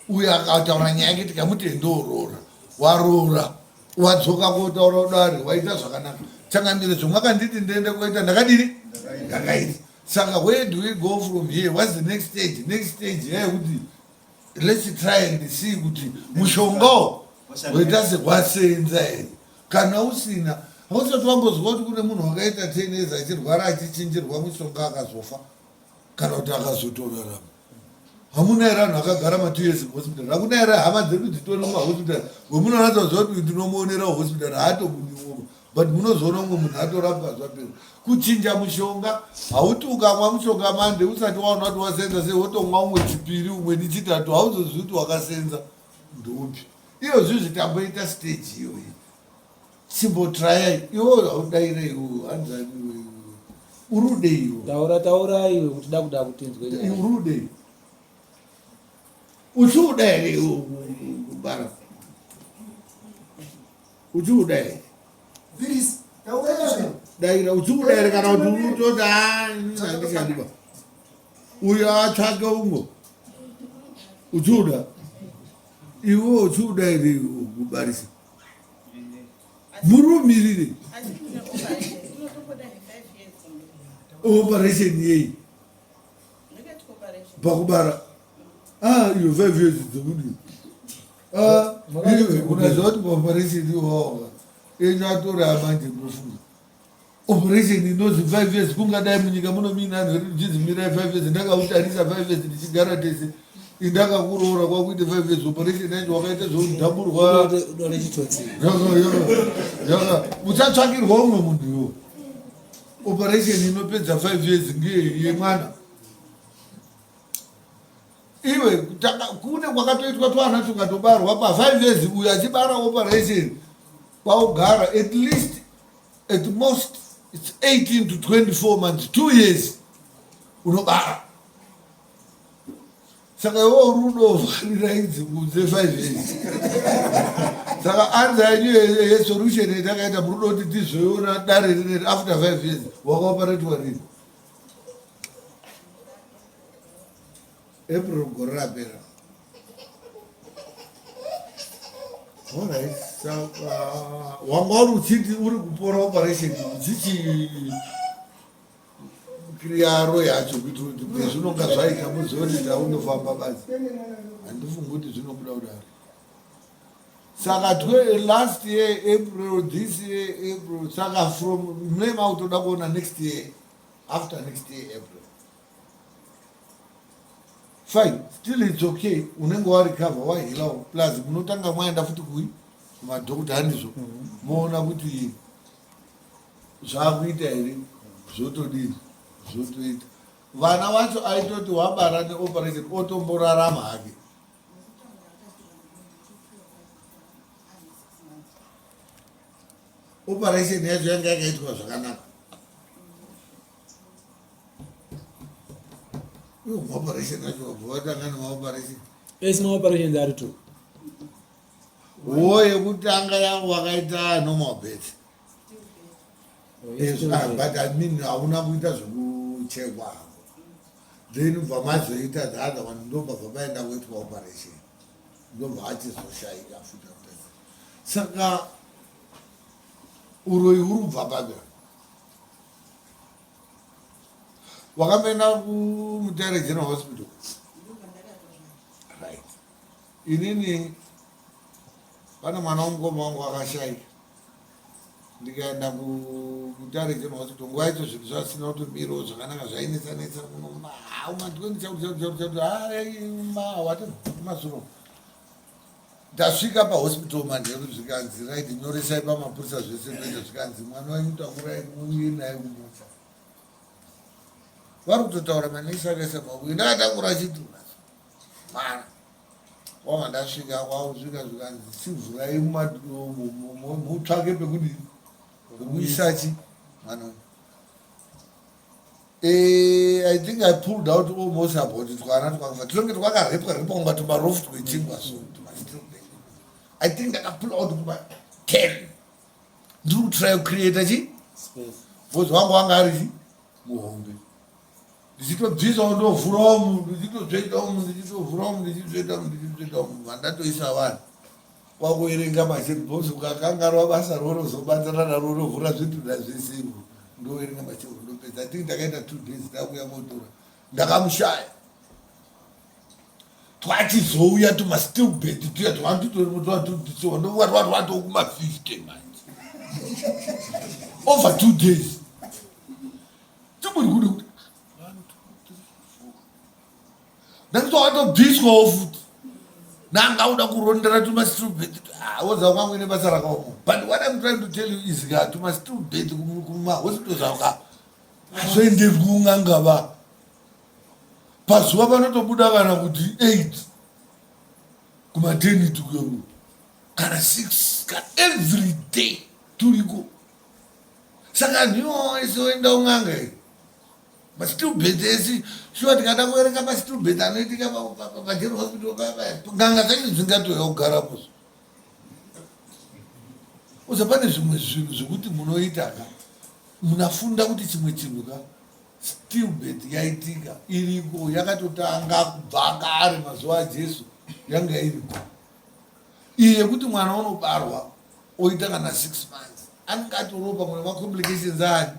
uyo akataura nyaya yake tikamuti endooroora waroora wadzoka kotaura udare waita zvakanaka changamire zvomwakanditi ndiende koita ndakadini ndakaita saka where do we go from here whats the next stage next stage yayekuti let's try and see kuti mushongawo waita sekwasenza here kana usina hausati wambozwa kuti kune munhu wakaita ten years achirwara achichinjirwa mushonga akazofa kana kuti akazotorarama hamuna here anhu akagara ma two years muhospital hakuna here hama dzedu dzitori mumahospital wemunonatsa kuziva kuti ndinomuonera hospital haatobudiwo but munozoona umwe munhu atorapwa zvapera kuchinja mushonga hauti ukamwa mushonga mande usati waona kuti wasenza sei wotomwa umwe chipiri umwe nichitatu hauzozivi kuti wakasenza ndopi iyo zvizvi tamboita stage iyoyi chimbotrayai iwo haudaire iwo hanzani uri udei iwo taura taura iwe kuti da kuda kutinzwe uri udei uchiuda here iwo kubara uchiuda here daira uchiuda here kana kuti utoti handichandiba uyo atsvake umwe uchiuda iwe uchiuda here kubarisa murumirire operation yei pakubara ah iyo five years dzekudii ah unaziva kuti paoperation iwawa enyatora manje ndofunga operation inozi five years kungadai munyika muno muine anhu eri uchinzi mirai five years ndakautarisa five years ndichigara tese indakakuroora kwakuite five years operation yacho wakaita zvekudamburwa uchatsvakirwa umwe munhu iwo operation inopedza five years ngeye yemwana iwe kune kwakatoitwa twana tukatobarwa pa five years uyo achibara operation kwaugara at least at most it's 18 to 24 months two years unobara saka iwe uri unovarira idzi kunze five years saka anza yenyu yesolution yatakaita muri kuda kuti tizoiona dare rineri after five years wakaoparetwa rini April gore rapera. Alright, saka wanga uri uchiti uri kupora operation uchichi kriyaro yacho kuitira kuti pezvinonga zvaita muzive kuti ndaunofamba basi handifungi kuti zvinobuda kudaro saka last year april this year april saka from mune makutoda kuona next year after next year april fine still it's okay unenge warecover wahilawo plus munotanga mwaenda futi kui kumadhokota handizvo mhm. moona kuti zvakuita here zvotodini zvotoita vana vacho aitoti wabara neoperation otomborarama hake operation yacho yanga yakaitwa zvakanaka. Iwo maoperation acho wabva watanga nemaoperation. Ese maoperations ari two. Wo yekutanga yangu wakaita normal birth. Yes, ah, but I mean hauna kuita zvekuchekwa hako. Then ubva mazoita the other one ndobva paenda kuitwa operation. Ndobva achizoshaika futi after. Saka uroyi huri kubva papi? Wakamboenda kuMutare General Hospital? Right. Inini pane mwana womukoma wangu akashaika ndikaenda kuMutare General Hospital nguva yacho zvinhu zvasina kutomirawo zvakanaka zvainetsa netsa muno ma20 chakuti chakuti chakuti chakuti mazuro Ndasvika pahospital manheru zvikanzi right nyoresai pamapurisa zvese ndoita zvikanzi mwana wenyu takurai muuye naye kumucha. Vari kutotaura manesi akaisa maoko ndakatakura chitunha mwana wanga ndasvika kwakusvika zvikanzi chivhurai mutsvake pekudii pekuisa chi mwana wenyu. Eh, I think I pulled out almost about twana twakafa tinonge twakarepwa repwa kunga tumarofu twechingwa so I think ndakapull out kuma 10 ndiri kutry kucreata chi because wangu wanga ari chi muhombe ndichitobvisawo ndovhurawo munhu ndichitotsveta umu ndichitovhura umu ndichitsveta umu ndichitsveta umu vandatoisa vanhu Kwakuverenga machebhokisi ukakanganwa basa raunozobatsira naro unovhura zvitunha zvese ivo ndoverenga machebhokisi ndopedza i think ndakaita two days ndakuya kotora ndakamushaya twachizouya tumasteel bed tuya twatutotwatutisiwa ndokuva twatwatokuma 50 manje over two days timuri kude kuti Ndakati watobviswawo futi. Nanga uda kurondera tuma stupid. Ah, woza kwangu ine basa rakaoma. But what I'm trying to tell you is ka tuma stupid kuma hospitals aka. Hazvoenderwi kun'anga va. Pazuva panotobuda kana kuti 8 kumaternity kuyo kana 6 kana every day turiko. Saka anhu iwawo ese oenda kun'anga here? Mastillbirth ese shuwa tikada kuverenga mastillbirth anoitika pageneral hospital paya n'anga dzacho dzingatouya kugarapo uza pane zvimwe zvinhu zvekuti munoita ka munafunda kuti chimwe chinhu ka stillbirth yaitika iriko yakatotanga kubva kare mazuva ajesu yanga iriko iyi yekuti mwana unobarwa oita kana six months anenge atoriwo pamwe nemacomplications ani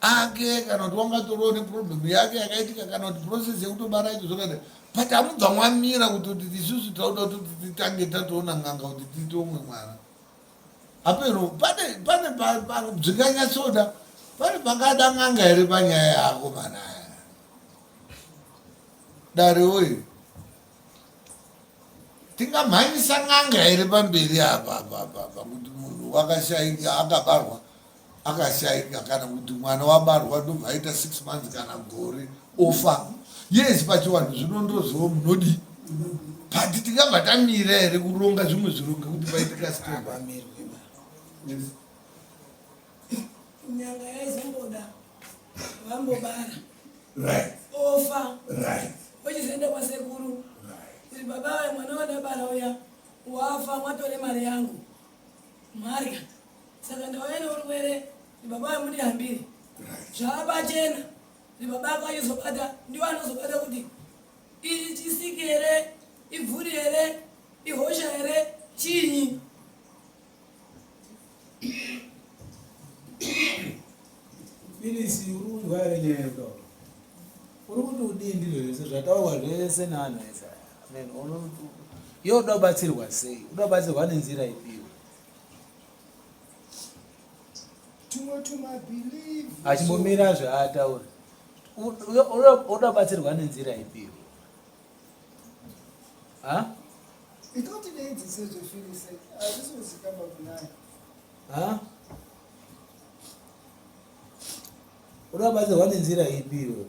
ake kana kuti wangatoriwo neproblem yake yakaitika kana kuti process yekutobara yacho zvakadai but amubva mwamira kutoti isusu tauda kuti titange tatoona n'anga kuti tiite umwe mwana apeno pane pane zvinganyatsoda pane pangada n'anga here panyaya yako manaya dare oye Tingamhanyisa n'anga here pamberi apa apa apa apa kuti munhu wakashaika akabarwa akashaika kana kuti mwana wabarwa ndobva aita six months kana gore ofa yes pachivanhu zvinondozivo munodii but tingabva tamira here kuronga zvimwe zviro ngekuti paitika stop yes. Nyanga yaizomboda vambobara right. ofa right. ochizoenda kwasekuru kuti baba vaye mwana wandabara uya wafa mwatore mari yangu mwarya saka ndauya neurwere kuti baba vaye mundihambire zvaapachena kuti baba ako achizobata ndiwo anozobata kuti isiki here ibvuri here ihosha here chinyi Filisi uri kunzwa here nyaya yekutaura? Uri kuti udii ndizvo zvese zvataurwa zvese nevanhu vese aya. Amen. Iwe uda kubatsirwa sei? Uda kubatsirwa nenzira ipiwo? Tumwe tumabelieve. Achimbomira zvaataura. Uda kubatsirwa nenzira ipiwo? Ha? Itoti neidzi sezvefilise hazvisi kuzikanwa kunaye. Ha? Uda kubatsirwa nenzira ipi iwe?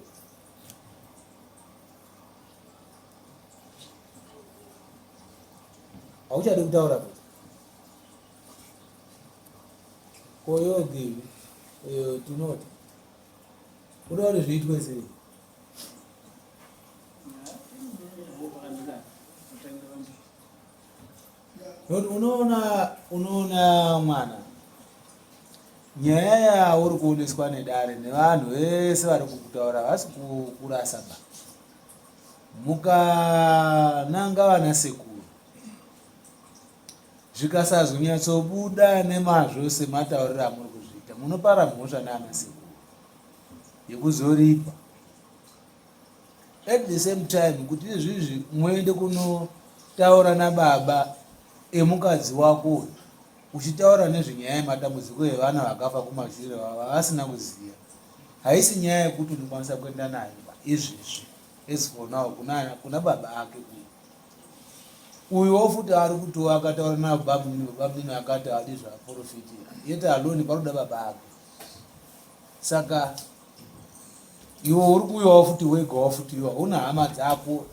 Hauchadi kutaura futi. Koyogi tinoti uda kuti zviitwe sei? Nokuti unoona unoona mwana nyaya yauri kuoneswa nedare nevanhu vese vari kukutaura havasi kurasa ba mukananga vana sekuru zvikasazonyatsobuda nemazvo sematauriro amuri kuzviita munopara mhosva naana sekuru yekuzoripa at the same time kuti izvizvi muende kunotaura nababa emukadzi wako uyu uchitaura nezvenyaya yematambudziko evana vakafa kumashure vavasina kuziva haisi nyaya yekuti unokwanisa kuenda nayo izvezvi as for now kuna, kuna baba ake uyu uyuwo futi ari kutova akataura nababamnini babamnini akati haadi zvaprofiti yet alone panoda baba ake saka iwe uri kuuyawo futi wegawo futi iwe hauna hama dzako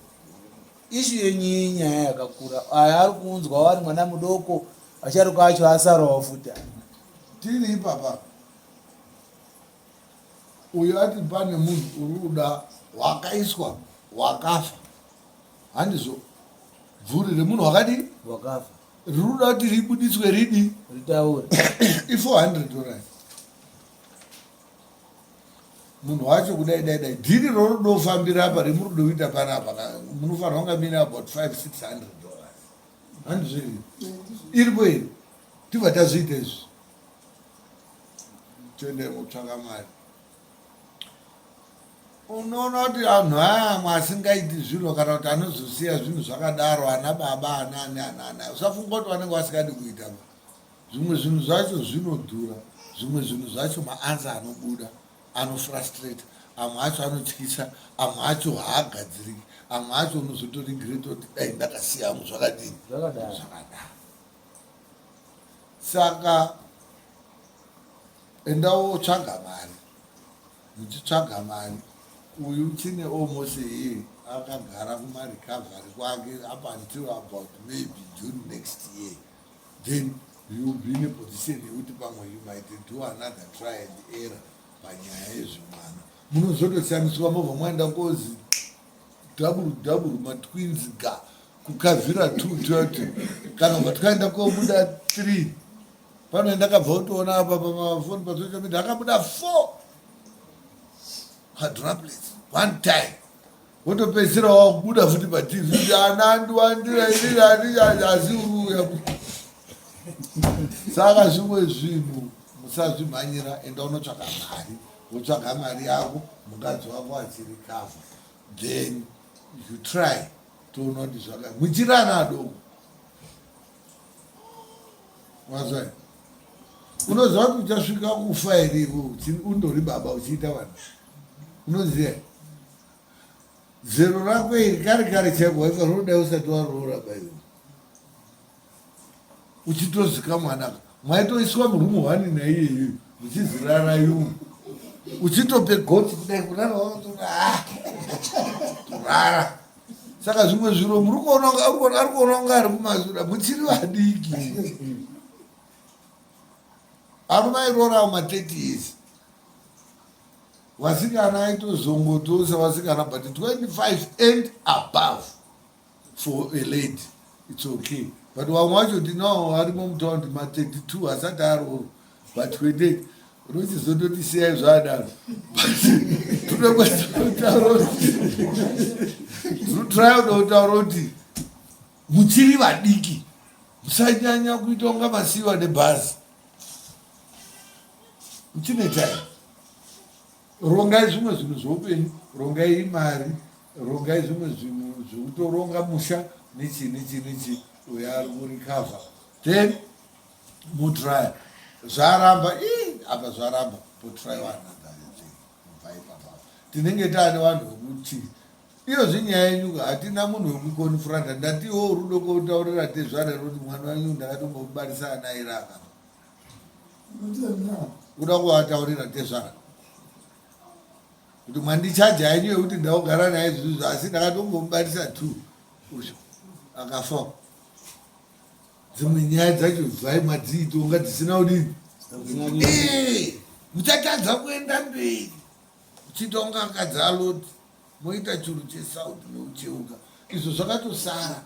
ishu yenyu iyi nyaya yakakura aya ari kuunzwa wari mwana mudoko asharuka acho asarawo futi tiri ipapa uyo ati pane munhu uri kuda wakaiswa wakafa handizvo bvuri remunhu wakadii wakafa riri kuda kuti ribuditswe ridi ritaure i400 dollars munhu wacho kudai dai dai dhiri rorudofambira apa remuri kuda kuita panapa munofanira kunga mine about 5 600 dollars handizvo iri iripo iri tibva tazviita izvi toende kutsvaka mari unoona kuti vanhu aya amwe asingaiti zviro kana kuti anozosiya zvinhu zvakadaro ana baba anaani anaani usafunga kuti vanenge vasikadi kuita Zvimwe zvinhu zvacho zvinodhura, zvimwe zvinhu zvacho maanswer anobuda anofrustrate, amwe acho anotyisa, amwe acho haagadziriki, amwe acho unozotoregreta kuti dai ndakasiya hangu zvakadini Zvakadaro. zvakadaro. Saka enda wotsvaga mari, muchitsvaga mari uyu uchine almost a year akagara kumarecovery kwake up until about maybe June next year. Then you will be in a position yekuti pamwe you might do another try and error panyaya yezvemwana. Munozotoshandiswa mobva mwaenda kozi double double matwins ga kukavhira two toti kana ubva tikaenda kobuda three pano ndakabva kutoona apa pamafoni pasocial media akabuda four quadruplets one time wotopedzisira wakubuda futi patv kuti ana andiwandira inini handiasi uri uya saka zvimwe zvinhu musazvimhanyira enda unotsvaka mari wotsvaga mari yako mukadzi wako achirikavha then you try toona kuti zvaka muchiri ana adoko wazwa unoziva kuti uchasvika kufa here iwe undori baba uchiita vanhu unoziva Zero rako iri kare kare chaiko waifanira kudai usati waroora baiwe uchitozika mwanaka mwaitoiswa murumu hwani naiyeyu muchizirara yumu uchitope gotsi kudai kurara ah, kurara saka zvimwe zviro muri kuona ari kuona kunga ari kumazura muchiri vadiki arume airoora ma 30 years Vasikana aitozongotosa vasikana but 25 and above for a lady it's okay but vamwe vacho tinawo varimo mutaundi ma 32 asati aroorwa but 28 unochizototi siyai zvaadaro tinotraya kutaura kuti muchiri vadiki musanyanya kuita kunga masiyiwa nebhazi Uchine time. Rongai zvimwe zvinhu zveupenyu, rongai mari, rongai zvimwe zvinhu zvekutoronga musha nechii nechii nechii uyo ari kurecover then motraya zvaramba ii apa zvaramba potraiwa another thing kubva ipapa tinenge taane vanhu vekuti iyozvi nyaya yenyu hatina munhu wekukonfranta ndatiwo rudo kotaurira tezvara roti mwana wenyu ndakatombomubarisa ana ira akafa kuda kuvataurira tezvara kuti mwandichaja henyu yekuti ndaugara naye zvizvo asi ndakatombomubarisa two uyo akafa dzimwe nyaya dzacho bvai madziitonga dzisina kudini muchatadza kuenda mberi uchiita kunga akadzi aloti moita churu chesauti neucheuka izvo zvakatosara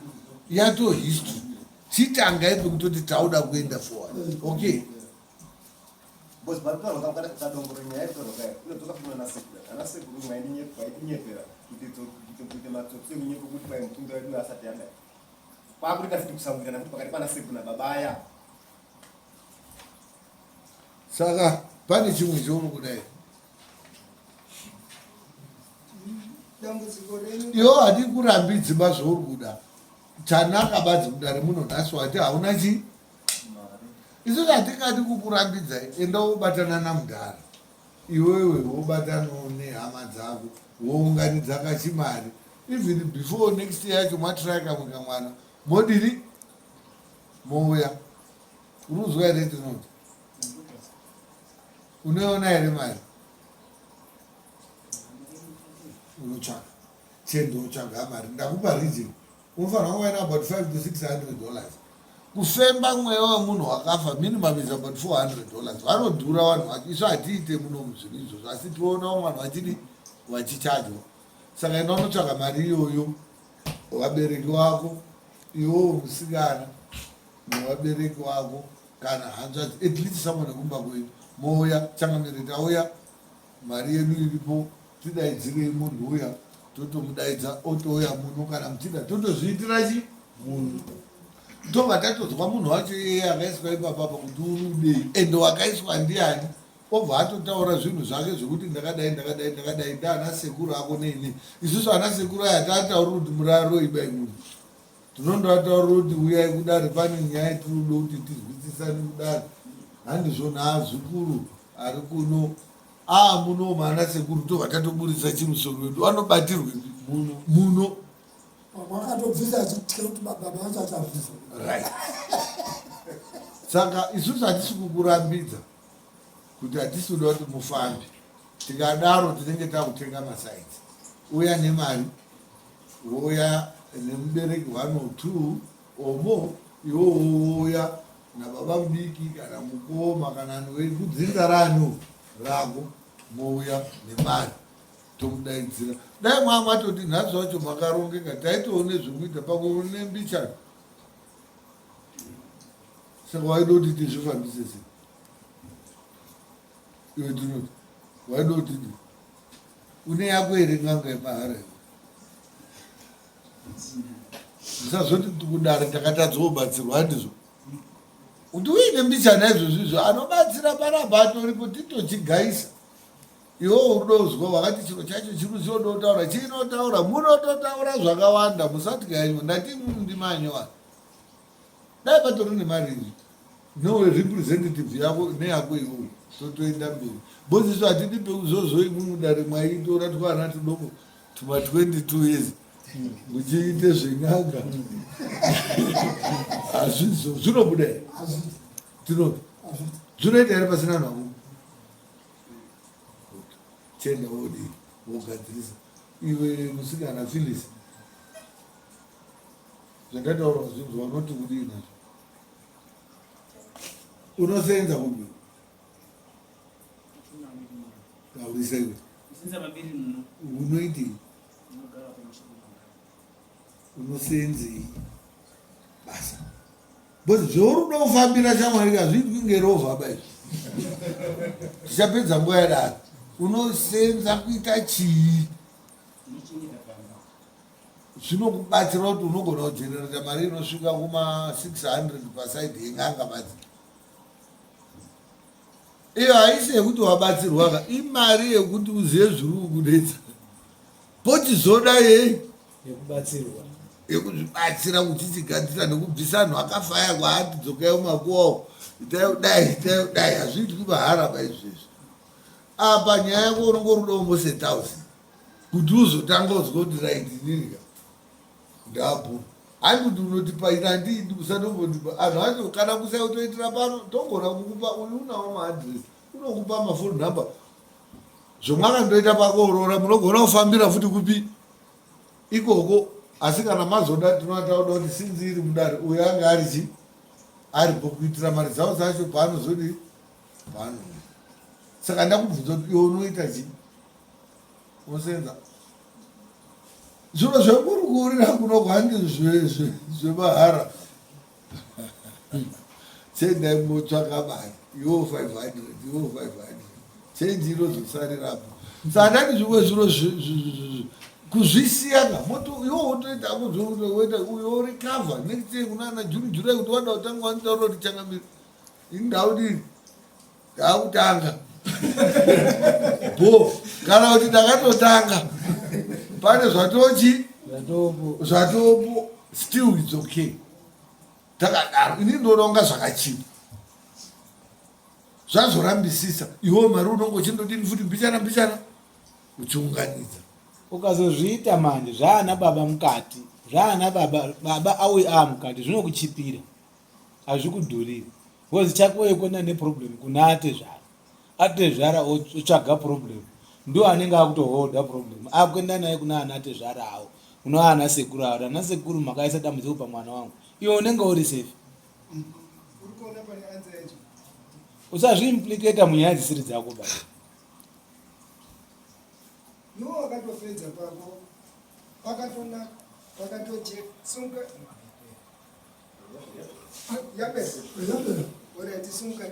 yato history. Chitangai pekutoti tauda kuenda forward. Okay. Because pari kutaurwa ka kadongoro nyaya iri kutaurwa kaya inodzoka futi kuna sekuru. Ana sekuru vaitinyepera kuite matsotsi ekunyepa kuti kwai mutunga wedu asati adai. Kwakuita futi kusawirirana futi pakati pana sekuru nababa aya. Saka pane chimwe chauri kuda here? Dambudziko renyu Iwo hatikurambidzi ba zvauri kuda. Tanaka badzi mudare muno nhasi wati hauna chi isusu hatingadi kukurambidzai enda wobatana namudhara iwewe wobatanawo nehama dzako wounganidza kachimari even before next year yacho matry kamwe kamwana modini mouya uri kuzwa here tinoti unoiona here mari unotsvaka chendo utsvaga mari ndakupa region unofanira kunge waina about 5 to 600 dollars kufemba mweya wemunhu wakafa minimum is about 400 dollars vanodhura vanhu vacho isu hatiite muno muzvinhu izvozvo asi tinoona vamwe vanhu vachidi vachichajwa saka enda unotsvaga mari iyoyo vabereki wako iwowo musikana nevabereki wako kana hanzvadzi at least someone wekumba kwenyu mouya changamire tauya Mari yedu iripo tidaidzirei munhu uya totomudaidza otouya muno kana muchida totozviitira chi munhu tobva tatonzwa munhu wacho iyeye akaiswa ipapapa kuti uri udei ende wakaiswa ndiani obva atotaura zvinhu zvake zvekuti ndakadai ndakadai ndakadai ndaana sekuru ako nei nei isusu ana sekuru aya taatauri kuti muraroi bai munhu Tinondoataurira kuti uyai kudare pane nyaya yetinoda kuti tizwisisane kudare. Handizvo naazukuru ari kuno aa muno maana sekuru tobva tatoburitsa chimusoro wedu anobatirwe muno muno. Wakatobvisa achitya kuti baba vacho achabvisa. Right. Saka isusu hatisi kukurambidza kuti hatisi kuda kuti mufambe. Tikadaro tinenge takutenga masaidzi. Uya nemari Wouya nemubereki one or two or more iwowo wouya nababa mudiki kana mukoma kana wekudzinza ranu rako mouya nemari tomudaidzira dai mwaa matoti nhasi wacho makarongeka taitoone zvekuita pamwe une mbichana saka waida kuti tizvifambise sei iwe tinoti waida kuti Une yako here n'anga yemahara iwe? Musazoti kudare takatadza kubatsirwa handizvo. Kuti uine mbichana izvozvo izvo anobatsira panapa atoripo titochigaisa. Iwe urudozwa wakati chiro chacho chiri chinodotaura chinotaura munototaura zvakawanda musatya henyu ndati ndimanyowa. Dai patori nemari izvi no representative yako neyako iwewe totoenda mberi bcoz isu hatidi pekuzozoi mumudare mwaitora twana tudoko tuma 22 years muchiite zven'anga hazvizo zvinobuda here tinoti zvinoita here pasina nhau chienda wodii wogadzirisa iwe musikana Phyllis Zvandataura zvinzwa unoti kudii nazvo? Unosenza kupi? Taurisa iwe. Unoitei? Unosenzei? Basa. Because zvauri kuda kufambira shamwari hazviitwi ngerovha ba izvi. Tichapedza nguva yadaro. Unosenza kuita chii? Zvinokubatsira kuti unogona kujenereta mari inosvika kuma 600 pasaidi yen'anga badzi. Iyo haisi yekuti wabatsirwa ka, imari yekuti uzive zviri kukunetsa. Pochizoda yei? Yekubatsirwa. Yekuzvibatsira uchichigadzira nekubvisa anhu akafaya kwaati dzokai mumakuwa uko. Itai kudai, itai kudai, hazviitwi mahara ba izvezvi. Apa nyaya yako unonge uri kuda kumbosetaus. Kuti uzotanga uzwa kuti right inini ka ndapo handi kuti unotipa ini handidi usatombondipa anhu acho kana kusai kutoitira pano togona kukupa uyu unawo maadress unokupa mafoni number zvomwakandoita pakuorora munogona kufambira futi kupi ikoko asi kana mazoda tinoataoda kuti sinzi iri mudare uyo anga ari chi aripo kuitira mari dzavo dzacho paanozodii paanouya saka ndakubvunza kuti iwe unoita chii Unosenza zviro zvekurukurira kuno kwandi zvemahara. Chiendai motsvaka mari iwo 500 iwo 500 chenji inozosarirapo. Saka ndati zvimwe zviro kuzvisiyana moto iwo wotoita akuzoita uyo recover next year kunana June July kuti wada kutanga wanditaura kuti changamire ini ndaudini ndakutanga bo kana kuti ndakatotanga pane zvatochi zvatopo still it's okay takadaro ini ndoona kunga zvakachipa zvazorambisisa iwe mari unonge uchindodini futi mbichana mbichana uchiunganidza ukazozviita manje zvaana baba mukati zvaana baba baba auyi aa mukati zvinokuchipira hazvikudhuriri because chako yekuenda neproblem kuna atezvara atezvara otsvaga problem ndo anenge akutoholda problem akuenda naye kuna ana atezvara awo kuna ana sekuru awo ana sekuru makaisa dambudziko pamwana wangu iwe unenge uri safe usazviimplicata munyaya dzisiri dzako baba Iwe wakatopedza pako pakatonaka pakatocheka sunga yapera. Yapera. Alright, sunga.